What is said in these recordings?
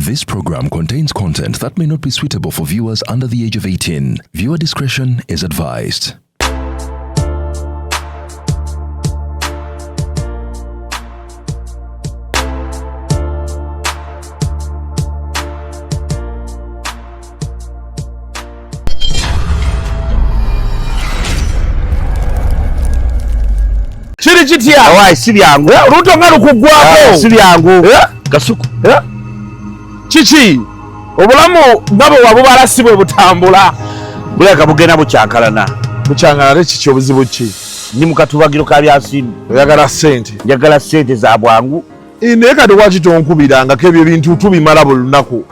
This program contains content that may not be suitable for viewers under the age of 18. Viewer discretion is advised. Kiri kitya? Owaaye si byangu. Olubuto nga lukuggwako. Ah, si byangu. Kasuku. Kiki? Obulamu nga bwe wabubala si bwe butambula. Bulabika bugenda bukyankalana. Bukyankalana kiki obuzibu ki? Ndi mu katubagiro ka byansimbi. Oyagala ssente? Njagala ssente za bwangu. Naye kati lwaki tonkubirangako ebyo ebintu tubimala buli lunaku?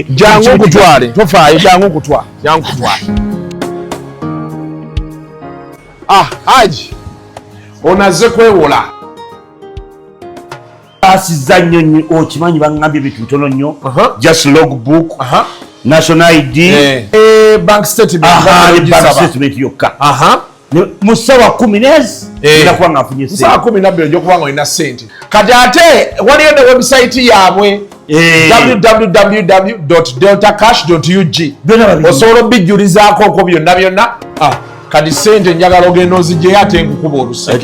Jangu nkutwale, tofaayo, jangu nkutwale, jangu nkutwale. Ah, Haji, ono azze kwewola. Asiza nnyo nnyo, okimanyi baŋŋambye ebintu bitono nnyo. Just log book, national ID, Bank statement. Aha, ne bank statement yokka. Mu ssaawa 10 nezi ngenda kuba nga nfunye ssente. Mu ssaawa 12 ojja kuba nga olina ssente. Kati ate waliyo ne website yaabwe www.deltacash.ug. Osobola obijjulizaako okwo byonna byonna. Kati ssente njagala ogenda ozigyeyo ate nkukuba oluse.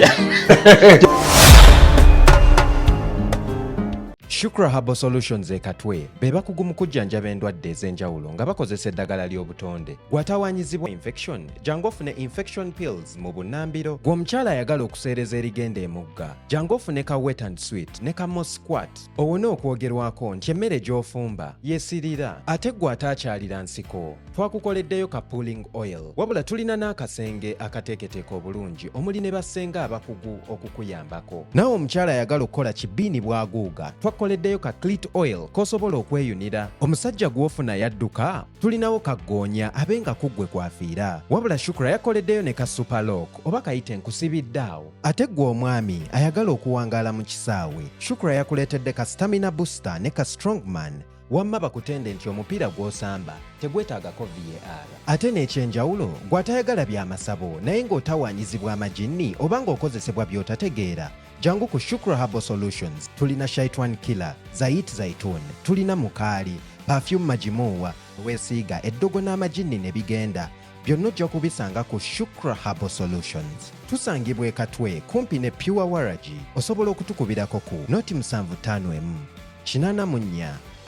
Shukra Herbal Solutions e Katwe be bakugu mu kujjanjaba endwadde ez'enjawulo nga bakozesa eddagala ly'obutonde. Gw'atawaanyizibwa infection, jangu ofune infection pills mu bunnambiro. Gwe omukyala ayagala okuseereza erigenda emugga, jangu ofune ka wet and sweet ne ka mo squat. Owone okwogerwako nti emmere gy'ofumba yeesirira. Ate ggwe ataakyalira nsiko, twakukoleddeyo ka pulling oil. Wabula tulina n'akasenge akateeketeeke obulungi omuli ne bassenga abakugu okukuyambako. Naawe omukyala ayagala okukola kibiini bw'aguuga, twakukoleddeyo ka clit oil k'osobola okweyunira. Omusajja gw'ofuna yadduka, tulinawo ka ggoonya abe nga ku ggwe kw'afiira. Wabula Shukra yakoleddeyo ne ka super lock oba kayite nkusibidde awo. Ate ggwe omwami ayagala okuwangaala mu kisaawe, Shukra yakuleetedde ka stamina booster ne ka strongman wamma bakutende nti omupiira gw'osamba tegwetaagako VAR. Ate n'ekyenjawulo, ggwe atayagala bya masabo naye ng'otawaanyizibwa amajinni oba ng'okozesebwa by'otategeera, jangu ku Shukra Herbal Solutions. Tulina Shaitwan Killer, Zait Zaitun, tulina Mukaali, Perfume Majimuuwa, weesiiga eddogo n'amajinni ne bigenda. Byonna ojja kubisanga ku Shukra Herbal Solutions. Tusangibwa e Katwe kumpi ne Pure Waragi. Osobola okutukubirako ku noti 751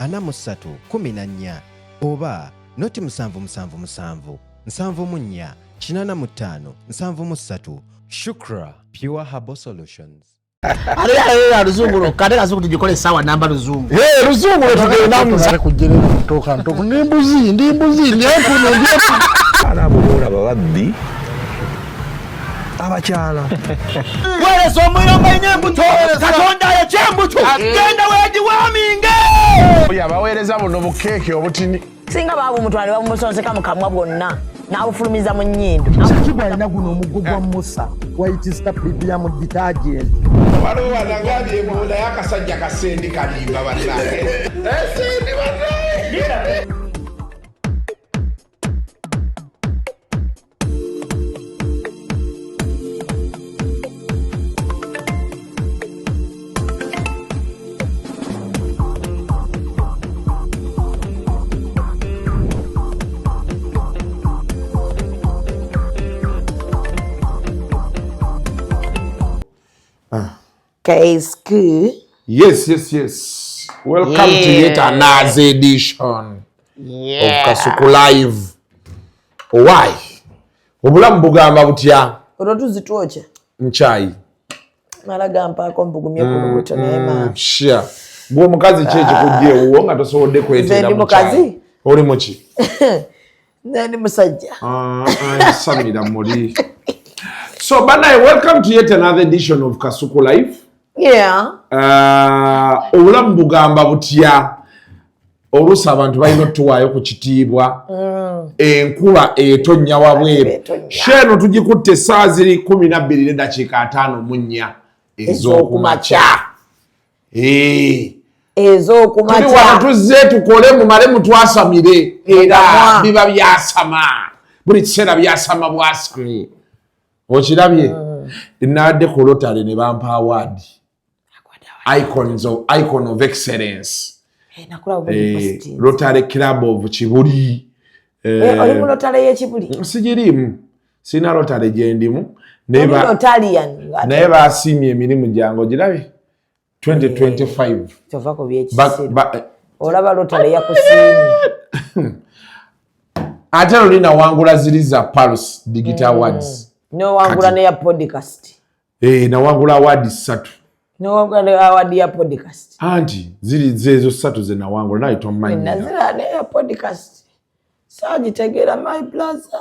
84 43 14 oba noti 777 74 85 73. Shukra Pure Herbal Solutions. Ate luzungu lwokka, ate kasuku tugikole essaawa namba luzungu. Hey, luzungu lwe tugendamu. Kujjerera kutoka ntoku ndi mbuzi, ndi mbuzi, ndi empunu, ndi empunu. Abo boolaba babbi abakyala. Weereza omuliro nga embuto, Katonda ayokya embuto, genda weegiwaaminge. Oyo abaweereza buno bukeeke obutini. Singa baabumutwala ne babumusonseka mu kamwa bwonna n'abufulumiza mu nnyindo. Kiki alina guno omuggo gwa Musa White Star Premium Detergent. Waliwo wanagambye mbu naye akasajja kasendi kalimba bannange. Sendi bannange. KSQ. Yes, yes, yes. Welcome to yet another edition of Kasuku Live. Why? Obulamu bugamba butya? Olwo tuzitwokya. Nkyayi. Mala gampaako mbugumye ku lubuto naye maama. Sure. Gwe omukazi ki ekikujja ewuwo nga tosobodde kweteera Nze ndi mu kyayi? mukazi? Oli muki? Nze ndi musajja. Samira muli. So banaye, welcome to yet another edition of Kasuku Live. Obulamu bugamba butya? Oluusi abantu balina otuwaayo ku kitiibwa. Enkuba etonnya wabweru. Etonnya. Sheeno tugikutte essaawa ziri kumi na bbiri n'eddakiika ataano mu nnya ez'okumakya. Ez'okumakya. Tuli wano tuzze tukole mumale mutwasamire. Era Mukamwa. biba byasama. Buli kiseera byasama bwasami. Okirabye? Nabadde ku lotale ne bampa award. Icon of excellence. Nakulaba. Rotary Club of Kibuli. Oli mu Rotary y'Ekibuli? Sigiriimu, sirina Rotary gyendimu. Oli Rotarian? Naye basiimye emirimu gyange, ogirabye 2025. Tova ku byekisiru, olaba Rotary yakusiimye. Ate luli nawangula ziri za Pulse Digital Awards. Nowangula neya podcast. Nawangula award 3. Nowangula ne award ya podcast. Anti ziri zezo 3 ze nawangula, naye tomanyi. Nazira neya podcast saagitegeera, my brother.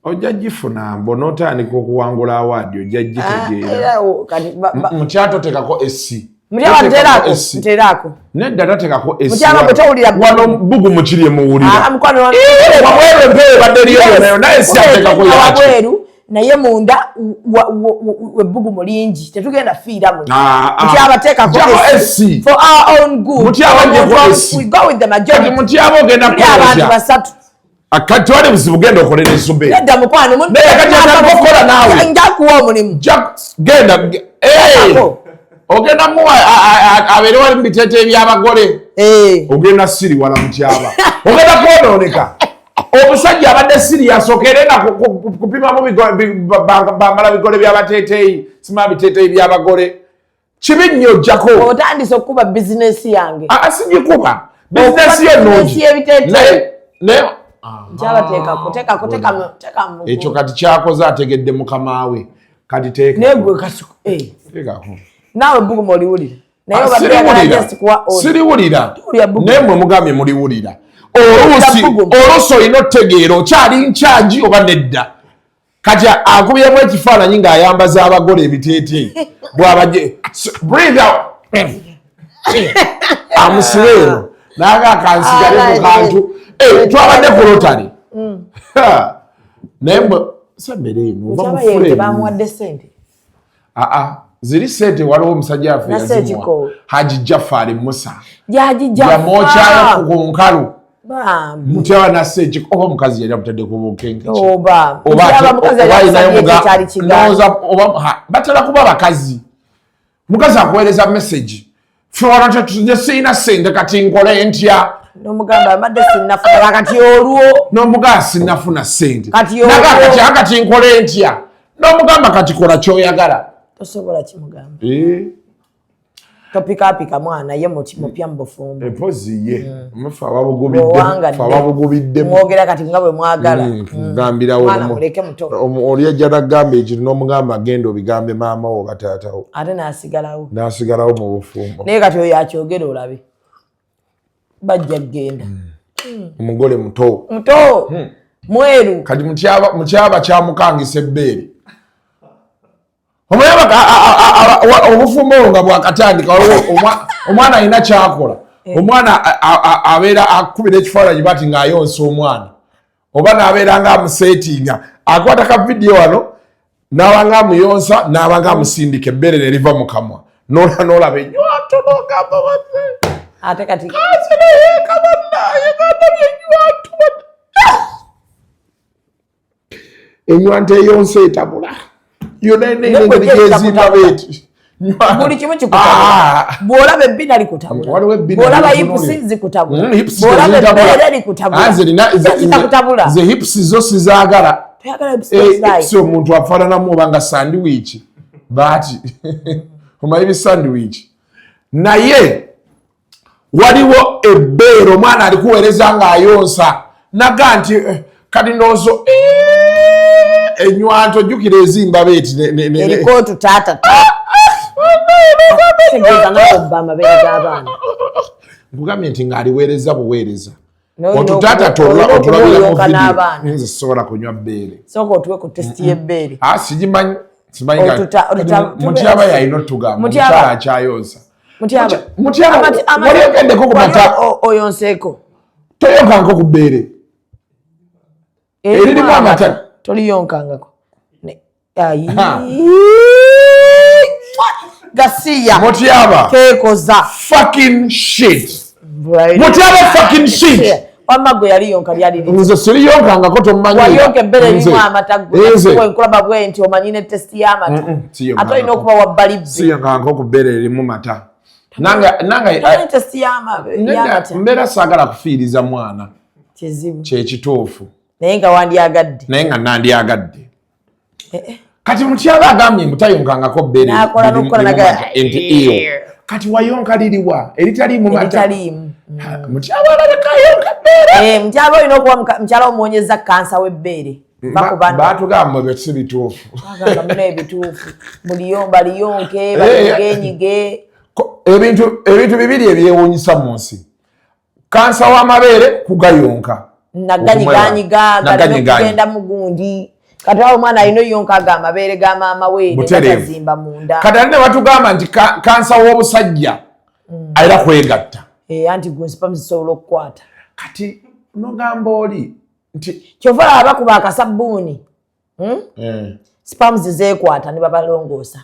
Ojja gifuna mbo n'otandika okuwangula award, ojja gitegeera. Era kati Mukyato tekako SC. Mutyaba, nteeraako, SC. nteeraako. Nedda, tatekako SC. Mutyaba, bwe towulira Wano bugu mukiri emuwulira. Ah, mukwano wange. Wabweru empewo ebadde eriyo yonna, naye si ateekako yaki. Wabweru, naye munda ebbugumu lingi, tetugenda fiira muno. Ah, ah. Mutyaba, teekako Jjako SC. SC. For our own good. Mutyaba, jjako SC. We go with the majority. Kati Mutyaba ogenda Tuli abantu kukola. basatu. Kati wali buzibu, genda okolera esube. Nedda mukwano. Naye kati atandika okukola naawe. Nja kuwa omulimu. Genda Teekako. Ogenda muwa abeere wali mu biteeteeyi by'abagole. Ogenda siriwala Mutyaba, ogenda kwonooneka. Omusajja abadde serious okere nga kupimamu bambala bigole by'abateeteeyi, sima biteeteeyi by'abagole, kibi nnyo, ojjako. Otandise okukuba bizinesi yange. Sigikuba bizinesi yo Okuba nnungi. bizinesi y'ebiteeteeyi. Naye Mutyaba, teekako, teekako, teekamu. Ekyo kati kyakoze, ategedde mukama we kati teeka. Naye gwe Kasuku, Teekako. Naawe ebbugumu oliwulira, naye Ah, obadde oyagala siriwulira. just kuwa order. Siriwulira. Tuwulira bbugumu. Naye mwe mugambye muliwulira. Oluusi Bbugumu. oluusi olina otutegeera okyali nkyangi oba nedda. Kati akubyemu ekifaananyi ng'ayambaza abagole ebiteeteeyi, bwabaje breathe out, amusibe eno naga kansigale mu kantu. Twabadde ku Rotary. Naye mwe sembere eno oba Mutyaba ye mufure. tebamuwadde sente? Aa, ziri sente, waliwo omusajja waffe Nase yazimuwa. ekiko. Haji Jafari Musa. Jaji Jaffa. Yamwokyayo ku nkalu. Bambi. Mutyaba nassa ekiko, oba omukazi yali amutadde ku bukenke. Oba Oba Mutyaba mukazi yali oba alinayo akusabye ekyali kigaana. ndowooza oba batera kuba bakazi. Mukazi akuweereza message, ffe wano sirina sente, kati nkole ntya? N'omugamba mbadde sinnafuna, kati olwo? N'omugamba sinnafuna sente. Kati olwo? Naga kati kati nkole ntya? N'omugamba kati kola kyoyagala. Tosobola kimugamba. Eh, Topikaapika mwana ye mupya mu bufumbo. Empozi ye mufe Bw'owangadde, ababugubiddemu. Mwogera kati nga bwe mwagala. Kugambirawo. Mwana muleke muto. Oli ajja nagamba ekintu n'omugamba genda obigambe maama wo oba taatawo. Ate n'asigalawo. N'asigalawo mu bufumbo. Naye kati oyo akyogera, olabe bajja kgenda. Omugole muto. Muto, mweru. Kati mutyaba kyamukangisa ebbeere. Omuyaba obufumbo obwo nga bwakatandika, waliwo omwana alina kyakola. Omwana abeera akubira ekifaananyi bati ng'ayonsa omwana, oba n'abeera nga amuseetinga, akwata ka vidiyo wano n'aba nga amuyonsa, n'aba nga amusindika, ebbeere ne liva mu kamwa. N'olaba enywato n'ogamba banne Ate kati kasirayeeka bannaye gandabye enywanto, enywanto eyonsa etabula yonna Naye engeri gwe gyezimba beeti. Buli kimu kikutabula. Bw'olaba ebbina likutabula. Waliwo ebbina Bw'olaba likutunuulira. hips zikutabula. Hips Bw'olaba tezintabula. ebbeere likutabula. Ah, nze Zitakutabula. Nze hips zo sizaagala. Toyagala hips? Hips omuntu afaananamu oba nga sandwich baati, omanyi bi sandwich. Naye waliwo ebbeere, omwana alikuweereza ng'ayonsa, naga nti kati ndowooza enywanto jjukira ezimba beeti Eriko otutaata, tegeeza nawe obba amabeere g'abaana. Nkugambye nti ng'aliweereza buweereza. N'olina Otutaata olina otulabira mu okubuuyonka video. n'abaana. Nze sisobola kunywa bbeere. Sooka otuwe ku test y'ebbeere. Ah, sigimanyi, simanyi Mutyaba yalina otugamba. Mutyaba. Omukyala akyayonsa. Mutyaba. Mutyaba, wali ogendeko ku Wali mata? Oyonseeko? Toyonkanko ku bbeere eririmu amata? Toliyonkangako. Ayi. Ha. Gasiya. Mutyaba. Keekoza. Fucking shit, Mutyaba, fucking shit. Wamma gwe yaliyonka lyali Nze siriyonkangako, tomanyi. Wayonka ebbeere erimu amata Nze gwe nkulaba bwe nti omanyi ne test y'amata. Siyonkangako. Ate olina okuba wa bbalibbe. Siyonkangako ku bbeere erimu mata. Nange mbeera saagala kufiiriza mwana, kyekituufu, naye nga wandyagadde, naye nga nandyagadde. Kati mutyaba agambye mbu tayonkangako bbeere nti iyo. Kati wayonka liriwa eritaliimu mata? Mutyaba alabika ayonka bbeere. Mutyaba olina okuba mukyala omuwonyeza kansa w'ebbeere. Batugamba ebyo si bituufu. Bagamba muna ebituufu, baliyonke baliyongenyige. Ebintu bibiri ebyewuunyisa mu nsi: kansa w'amabeere, kugayonka. Naganyiganyiga galeme mugundi. Kati awo omwana alina oyonka ago amabeere ga maama we negazimba munda. Kati ate ne batugamba nti kansa w'obusajja alina kwegatta. Anti gwensipamu zisobola okukwata. Kati nogamba oli nti kyova olaba bakuba akasabbuuni, sperms zeekwata ne babalongoosa.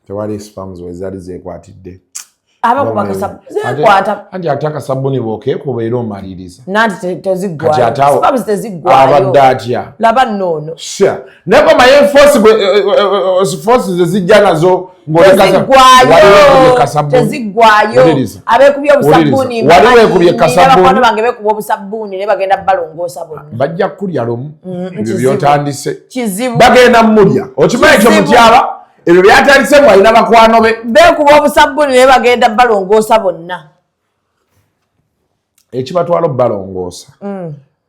Tewali sperms wezaali zeekwatidde. Abakuba zeekwata. Anti ate akasabbuuni bw'okeekuba era omaliriza. Nanti teziggwayo, sperms teziggwayo. Abadde atya? Laba nnoono. Naye komaye force ze zijja nazo. Teziggwayo, abeekubye obusabbuuni bakwano bange beekuba obusabbuuni naye bagenda balongoosa bonna. Bajja kulya lumu ebyo byotandise. Kizibu. Bagenda mulya, okimanyi ekyo mutyaba ebyo byatandise mu alina bakwano be. Beekuba obusabbuuni naye bagenda balongoosa bonna. Ekibatwala obbalongoosa,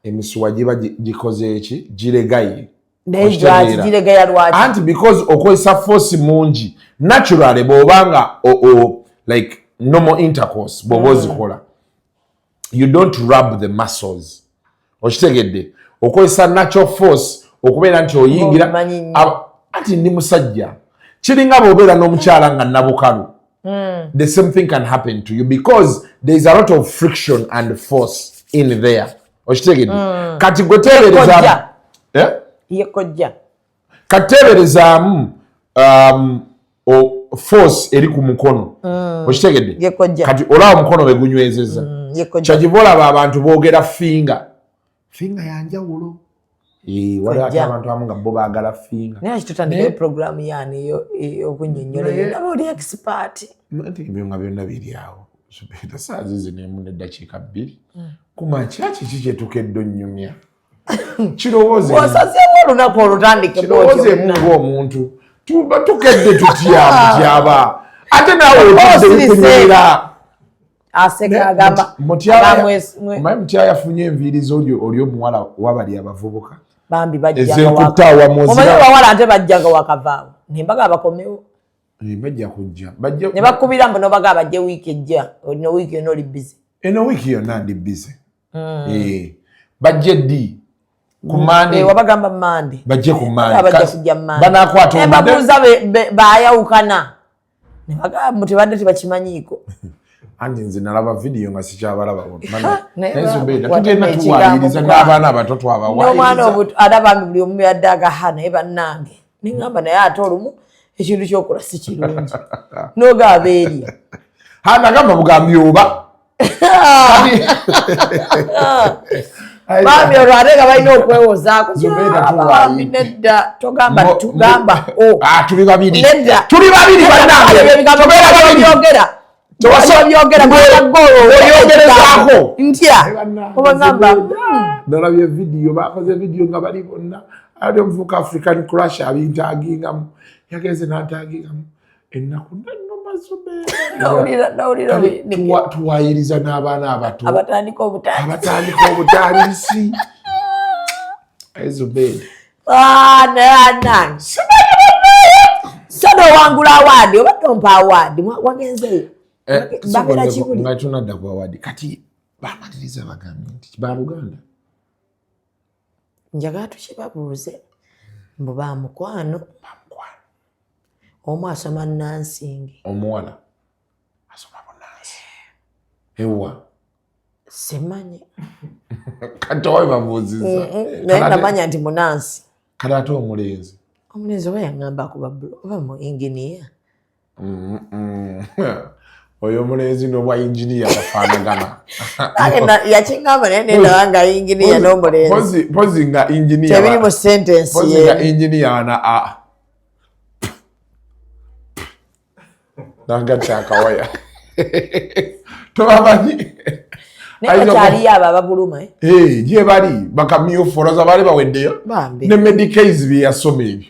emisuwa giba gikoze eki giregaye. Anti because okozesa force mungi naturally bw'obanga like normal intercourse bw'oba ozikola, you don't rub the muscles, okitegedde? Okozesa natural force okubeera nti oyingira. Anti ndi musajja, kiringa bw'obeera n'omukyala nga nabukalu, the same thing can happen to you because there is a lot of friction and force in there, okitegedde? Kati gwe teeberezaamu Yekojja. Kati teeberezaamu force eri ku mukono, okitegedde? Kati olaba omukono bwe gunywezezza, kyakiva olaba abantu boogera finger. Finger yanjawulo, waliwo ate abantu abamu nga bo baagala finger. Naye kitutandikeyo programu yani okunyonnyola, naba oli expert. Nti ebyo nga byonna biri awo, saa zizi nemu neddakiika 2 kumakya, kiki kyetukedde onnyumya? Kirowooze. Osazeewo olunaku olutandike. Kirowoozeemu ng'omuntu. Tuba tukedde tutya, mutyaba? Ate naawe otudde bikunyumira. Aseka agamba. Omanyi mutyaba yafunye enviiri z'oli oli omuwala wabali abavubuka. Bambi bajjanga. Ez'ekutta awamu. Omanyi abawala ate bajjanga wakavaawo nembaga bakomewo. Bajja kujja. Ne bakubira mbu nobaga bajje wiiki ejja, olina wiiki yonna oli busy. Eno wiiki yonna ndi busy. Bajje ddi? Ku Mande. Wabagamba Mande. Bajje ku Mande. Bajja kujja Mande. Banakwata. Babuuza bayawukana ne bagamba tebadde tebakimanyiiko. Anti nze nalaba vidiyo nga sikyabalaba. Tugenda tuwayiriza n'abaana abato twabawayiriza. N'omwana alaba buli omu yadde agaha naye bannange neŋŋamba naye ate olumu ekintu kyokola si kirungi n'ogaaba eri. Nagamba bugambi oba bambi olwo ate nga balina okwewozaako. Nedda, togamba tugamba. Tuli babiri. Nedda. Tuli babiri bannange, tubeera babiri. Byogera byogera. Oyongerezaako. Ntya obagamba. Nalabye vidiyo, bakoze vidiyo nga bali bonna. Ali omuvuka African Crush abintagingamu, yagenze nantagingamu ennaku nanoma. Tuwayiriza n'abaana abato. Abatandika obutandisi. Abatandika obutandisi, Zubeida. Nange so nowangula award oba tompa award, wagenzeyo babeera kibuli. Nga tunadda ku award, kati bamaliriza bagambye nti baluganda. Njagala tukibabuuze mbu bamukwano. Bamukwano. Omu asoma nursing. Omuwala asoma bunansi ewa? Simanyi. Kati owe babuuziza. Naye namanya nti munansi. Kati ate omulenzi? Omulenzi oba yaŋŋamba kuba oba mu inginiya. Oyo omulenzi n'obwa inginiya bafaanagana. Yakiŋŋamba naye nendaba nga inginiya n'omulenzi Pozi nga inginiya tebiri mu sentence. Pozi nga inginiya ana a Nagatta akawaya tobamanyi. Naye bakyaliyo abo ababuluma, eh? Eh, gye bali bakamyufu, olowooza baali baweddeyo. Bambi. Ne Medicase bye yasoma ebyo,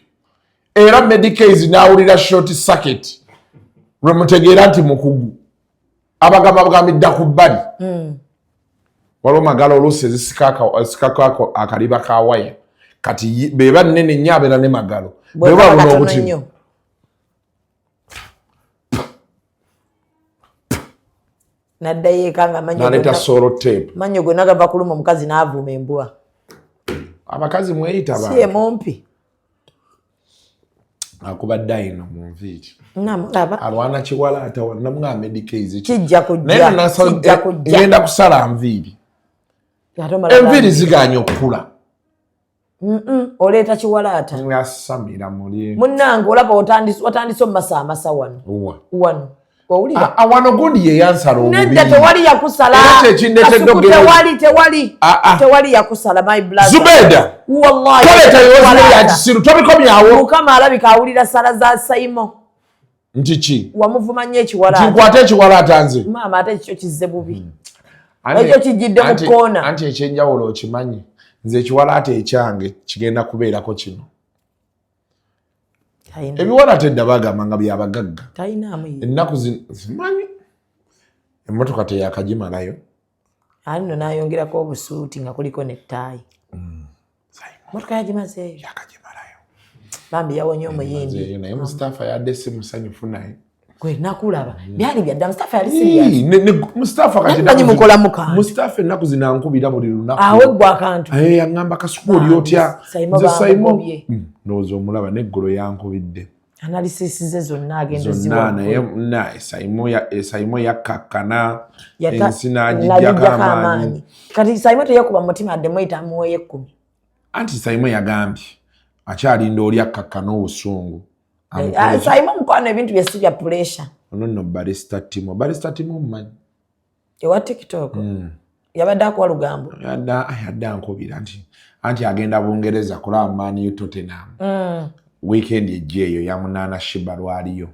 era Medicase n'awulira short circuit lwe mutegeera nti mukugu abagamba bugambidda ku bbali. Waliwo magala oluusi ezisikako akaliba ka waya, kati beba nnene nnyo, abeera ne magalo Bwe beba kaba buno katono obutimu nnyo. Naddayo eka nga amannyo Naleeta gonna solo tape. Mannyo gonna gava kuluma, omukazi n'avuuma embwa. Abakazi mweyita Si bantu. emumpi. Akuba dayino mu nviiri. Namulaba. Alwana kiwalaata namugamba Medicase. Kijja Naye kujja. Kijja kujja. Ngenda kusala nviiri. Ate omala Enviiri gambi. ziganye okukula. Oleeta kiwalaata. Ngasamira muli. Munnange, olaba watandise omumasaamasa wano. Wa? Wano owulira. Awano gundi ye yansala obubi. Nedda, tewali yakusala. Era kyekindeetedde Kasuku, okugenda- tewali, tewali. Ah, ah. Tewali yakusala, my brother. Zubeda! Wallahi. Toleeta biwozi Kiwalaata. bya kisiru, tobikomyawo. Mukama alabika awulira sala za Saimo. Nti ki? Wamuvuma nnyo ekiwalaata. Nkwate ekiwalaata nze? Maama, ate ekikyo kizze bubi. Ekyo kijjidde mu kkoona. Anti ekyenjawulo okimanyi, nze ekiwalaata ekyange kigenda kubeerako kino. Ebiwalaata edda bagamba nga byabagagga. Talinaamu ye. Ennaku zino simanyi emmotoka teyakagimalayo. Ali nno n'ayongerako obusuuti nga kuliko nettaayi. Motoka yagimazeeyo. Yakagimalayo. Bambi, yawonye omuyindi. Mazeeyo, naye Mustafa yadde si musanyufu naye. Gwe nakulaba byali byadda, Mustafa yali serious. Ii, Mustafa kati Naye manyi mukolamu kantu. Mustafa ennaku zino ankubira buli lunaku. Awe gwe akantu. Eh, aŋŋamba, "Kasuku, oli otya?" Saimo Nze Saimo bamugobye. Ndowooza omulaba n'eggulo yankubidde. Analysis ze zonna agenda Zonna naye ziwa. na Saimo Saimo yakkakkana ensi n'agijjako amaanyi. Kati Saimo teyakuba mutima adde mweyita amuweeyo 10. Anti Saimo yagambye akyalinda oli akkakkana obusungu. Ah, Saimo mukwano, ebintu bye si bya pressure. Ono nno Barista Timo, Barista Timo omumanyi? Ewa TikTok yabadde akuwa lugambo. Yadde ankubira nti anti agenda Bungereza kulaba Man U Tottenham weekend ejja eyo ya 8, Shiba lwaliyo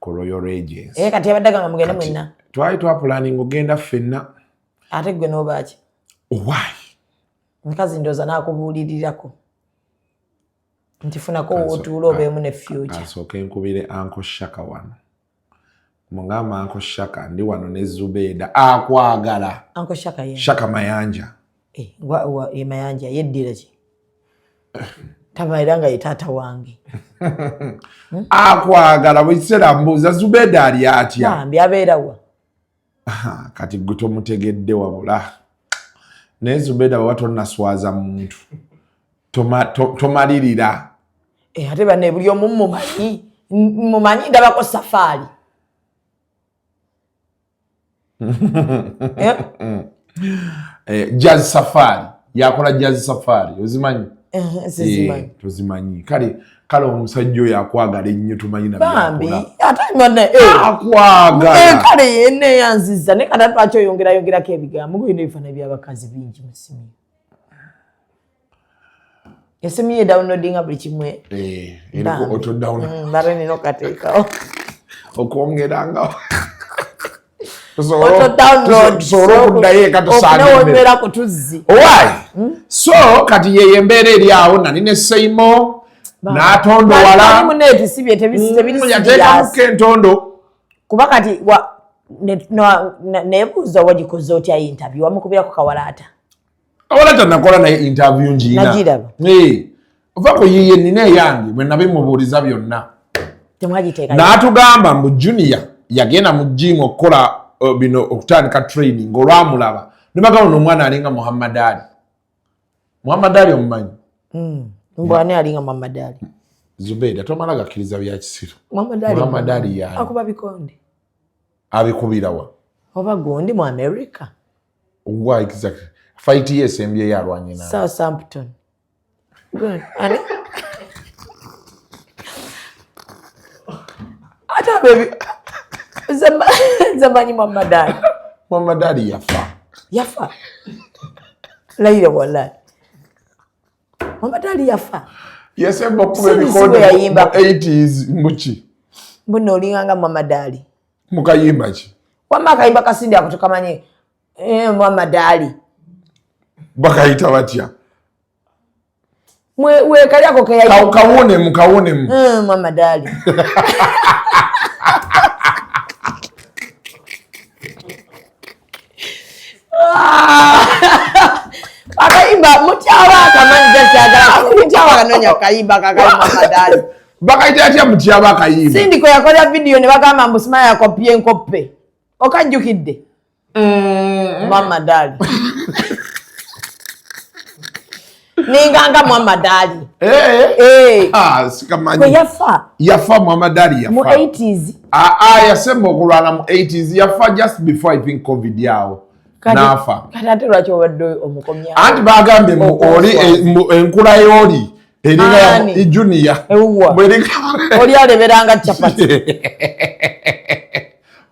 ku Royal Regents. Eh, kati yabadde agamba mugende mwenna. Twali twapulaninga ogenda ffenna. Ate gwe n'obaaki? Why? Mukazi ndowooza n'akubuulirirako nti funako wootuula obeemu ne future. Kansooke nkubire Uncle Shaka wano, mugamba, "Uncle Shaka, ndi wano ne Zubeeda akwagala." Uncle Shaka ye? Shaka Mayanja. Eh, ye Mayanja yeddira ki? Tabaira nga ye taata wange. Akwagala buli kiseera, mbuuza Zubeeda ali atya. Bambi, abeerawa? Aha, kati gwe tomutegedde wabula, naye Zubeeda bweba tonnaswaza muntu tomalirira. Eh, ate banne buli omu mumanyi, mumanyi ndabako safaari. Eh, Eh, Jazz Safari, yakola Jazz Safari, ozimanyi? Eh, sizimanyi. Eh, tozimanyi. Kale kale, omusajja oyo akwagala ennyo, tumanyi na Bambi. byakola. Ate banne, eh. Akwagala. Eh, kale yeneyanziza, naye kati lwaki oyongerayongerako ebigambo? Gulina ebifaananyi by'abakazi bingi mu simu. Esimu ye downloadinga buli kimu. Eh, eriko Bambi. auto down. Mbale nina okateekawo. Okwongeranga Auto download. tusobole okuddayo eka tusange Ofune emmere. wonywera ku tuzzi. Owaayi, so kati yeyo embeera eri awo, nali ne Seimo n'atondowala. Muneeti si bye tebiri Yateekamuko serious. entondo. Kuba kati nebuuza wagikoze otya interview, wamukubirako kawalaata? Awala tanakola naye interview ngiina. Nagiraba. Eh, ova ku yiye, nina eyange bwe nabimubuuliza byonna. Temwagiteeka? N'atugamba mbu Junior yagenda mu gym okukola bino, okutandika training, olwamulaba ne bagamba nomwana alinga Muhammad Ali. Muhammad Ali omumanyi? Mbu ani alinga Muhammad Ali? Zubeida, tomala gakkiriza bya kisiru. Muhammad Ali. Muhammad Ali yaani? Akuba bikonde. Abikubirawa? Oba gundi mu America. Wa exactly fight ye esembyeyo alwanye naye? Southampton. Good. Ani ate abebi nze manyi Muhammad Ali. Muhammad Ali yafa. Yafa? Layira, wallahi Muhammad Ali yafa. Yasemba okuba Si ebikonde bwe yayimba. mu 80s muki. Mbuno olinganga Muhammad Ali. Mukayimba ki? Wamma akayimba kasindi ako tokamanyi. Eh, Muhammad Ali. Bakayita batya? Wekali ako kawonemu kawonemu. Muhammad Ali. Akayimba mutyawa akamanyi gakyagala mutyawa kanonya akayimba kakali Muhammad Ali. Bakayita atya mutyaba akayimba? Sindiko yakola vidiyo ne bagamba mbu simaya yakopye enkoppe. Okajjukidde? Muhammad Ali. Ninganga Muhammad Ali. Sikamanyi. Yafa. Yafa Muhammad Ali yafa. Mu 80s. Yasemba okulwana mu 80s. Yafa just before I think COVID yawo. Nafa. Kati ate lwaki obadde omukomya? Anti bagambye mu oli enkula y'oli. Eringa ya junior. Oli aleberanga chapati.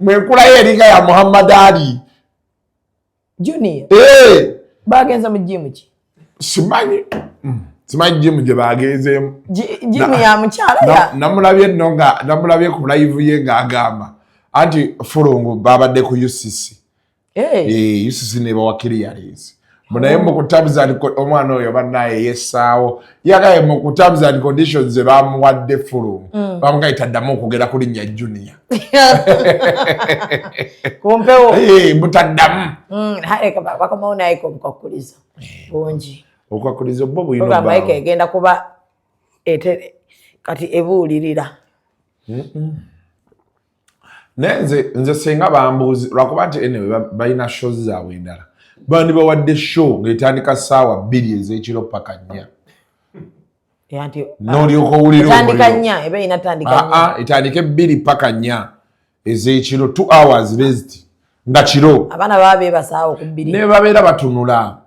Mwenkula ye eringa ya Muhammad Ali. Junior. Bagenza mu gym ki? Simanyi. Simanyi gym gye bagenzeemu. Gym ya mukyala ya. Namulabye nno nga namulabye ku live ye ng'agamba anti Fulungu babadde ku UCC. UCC ne bawa clearance. Naye mu terms and omwana oyo bannaye yessaawo yagaye mu terms and conditions ze bamuwadde Fulungu. Bamugayita taddamu okwogera ku linnya Junior. Kumpewo. Mutaddamu. Bakomawo naye obukwakulizo bungi. Obukwakulizo bwo bulina obbaawo. Mike egenda kuba kati ebuulirira. Naye nze singa bambuuzi lwakuba nti anyway balina shows zaabwe endala. Bandibawadde show ng'etandika ssaawa 2 ez'ekiro paka 4. N'olyoka owulira omuliro. Etandika 4, eba erina tandika 4. Etandike 2 paka 4 ez'ekiro, 2 hours rest nga kiro. Abaana baba beebasaawo ku 2. Ne babeera batunula.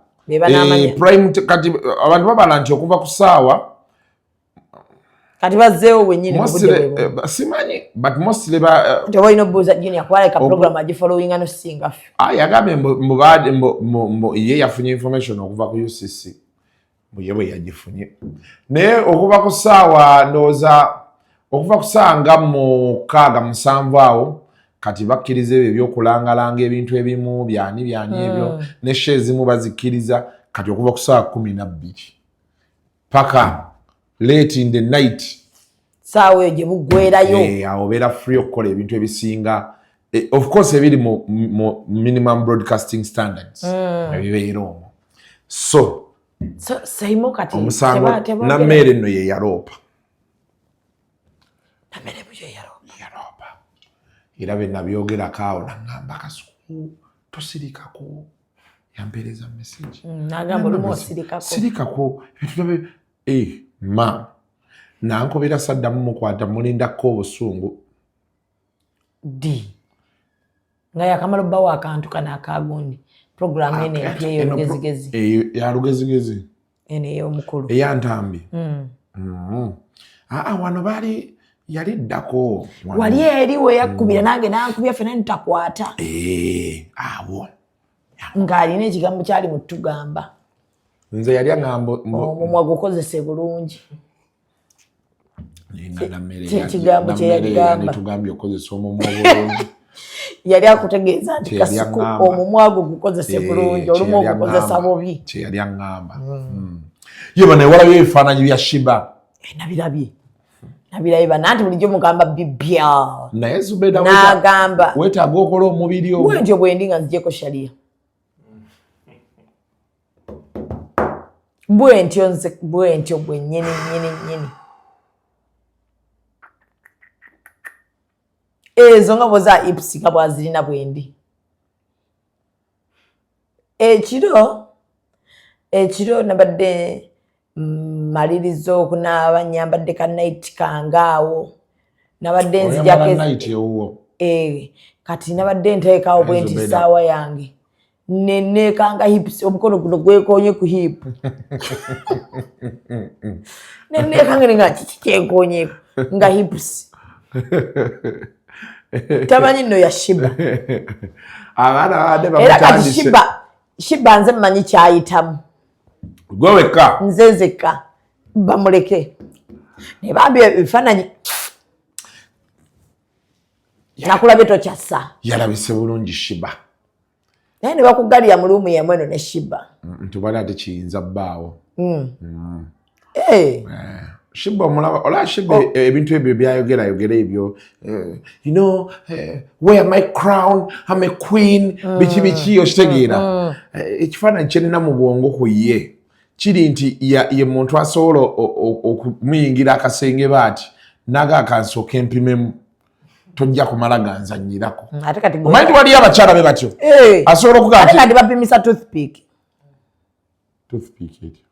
Prime kati abantu babala nti okuva ku ssaawa kati bazzeewo wennyini mu budde bwe bumu. Simanyi, but mostly nti oba olina obuuza Junior kuba aleka program agifollowinga n'osinga ffe. Yagambye mbu ye yafunye information okuva ku UCC. Mbu ye bwe yagifunye. Naye okuva ku ssaawa ndowooza okuva ku ssaawa nga 6 7 awo kati bakkiriza ebyo ebyokulangalanga ebintu ebimu byani byani ebyo ne show ezimu bazikkiriza kati okuva ku ssaawa 12 paka late in the night. Saawa eyo gye buggweerayo. Awo obeera free okukola ebintu ebisinga. Of course ebiri mu minimum broadcasting standards. Ebibeera omwo. So Saimo kati omusango Nammeere nno ye yaloopa. Nammeere bwe yaloopa. Era bye nabyogerako awo nangamba Kasuku tosirikako. Yampeereza message. N'agamba olumu osirikako. Sirikako. Ebintu ma nankobera saddamu mukwata mulindako obusungu. D nga yakamala obbawo akantu kano akagundi program eno empya ey'olugezigezi. Ya lugezigezi. Eno ey'omukulu. Eya Ntambi. Wano baali yali ddako. Wali eri we yakkubira nange nankubya ffenna ntakwata. Awo. Ng'alina ekigambo kyali mu tugamba. Nze yali aŋŋamba omumwa gukozese bulungi. Ekigambo kye yagamba. Tugambye okukozesa omumwa obulungi. Yali akutegeeza nti Kasuku omumwa gwo gukozese bulungi, olumu ogukozesa bubi. Kye yali aŋŋamba. Ye bano walabye ebifaananyi bya Shiba. Nabirabye. Nabirabye bano anti bulijjo mugamba bibya. Naye Zubeda n'agamba weetaaga okola omubiri ogwo. Bwentyo bwe ndi nga nzigyeko Sharia. Bwentyo nze bwentyo bwe nnyini nnyini nnyini. Ezo nga bw'oza hips nga bw'azirina bwendi. Ekiro nabadde maliriza okunaaba nyambadde ka night kange awo. Nabadde nzijako kati nabadde nteekawo bwe nti essaawa yange. Neneekanga hips omukono guno gwekoonye ku hip. Neneekanga nga kiki kyenkoonyeeko nga hips. Tamanyi nno ya Shiba. Abaana babadde Era kati bamutandise. Shiba nze mmanyi kyayitamu. Gwe wekka. Nze nzekka. Bamuleke. Ne bambi ebifaananyi. Nakulabye tokyassa. Yalabise bulungi Shiba. Naye ne bakugalira mu luumu yemu eno ne Shiba. Ntubala ate kiyinza bbaawo. Eh. Shiba omulaba, olaba Shiba ebintu ebyo byayogera yogera ebyo, wear my crown, I'm a queen, biki biki, okitegeera. Ekifaananyi kye nina mu bwongo ku ye kiri nti ye muntu asobola okumuyingira akasenge baati naga akansooka empimemu, tojja kumala ganzannyirako. Ate kati Omanyi nti waliyo abakyala be batyo, asobola okugaa ate nti kati bapimisa toothpick. Toothpick etyo?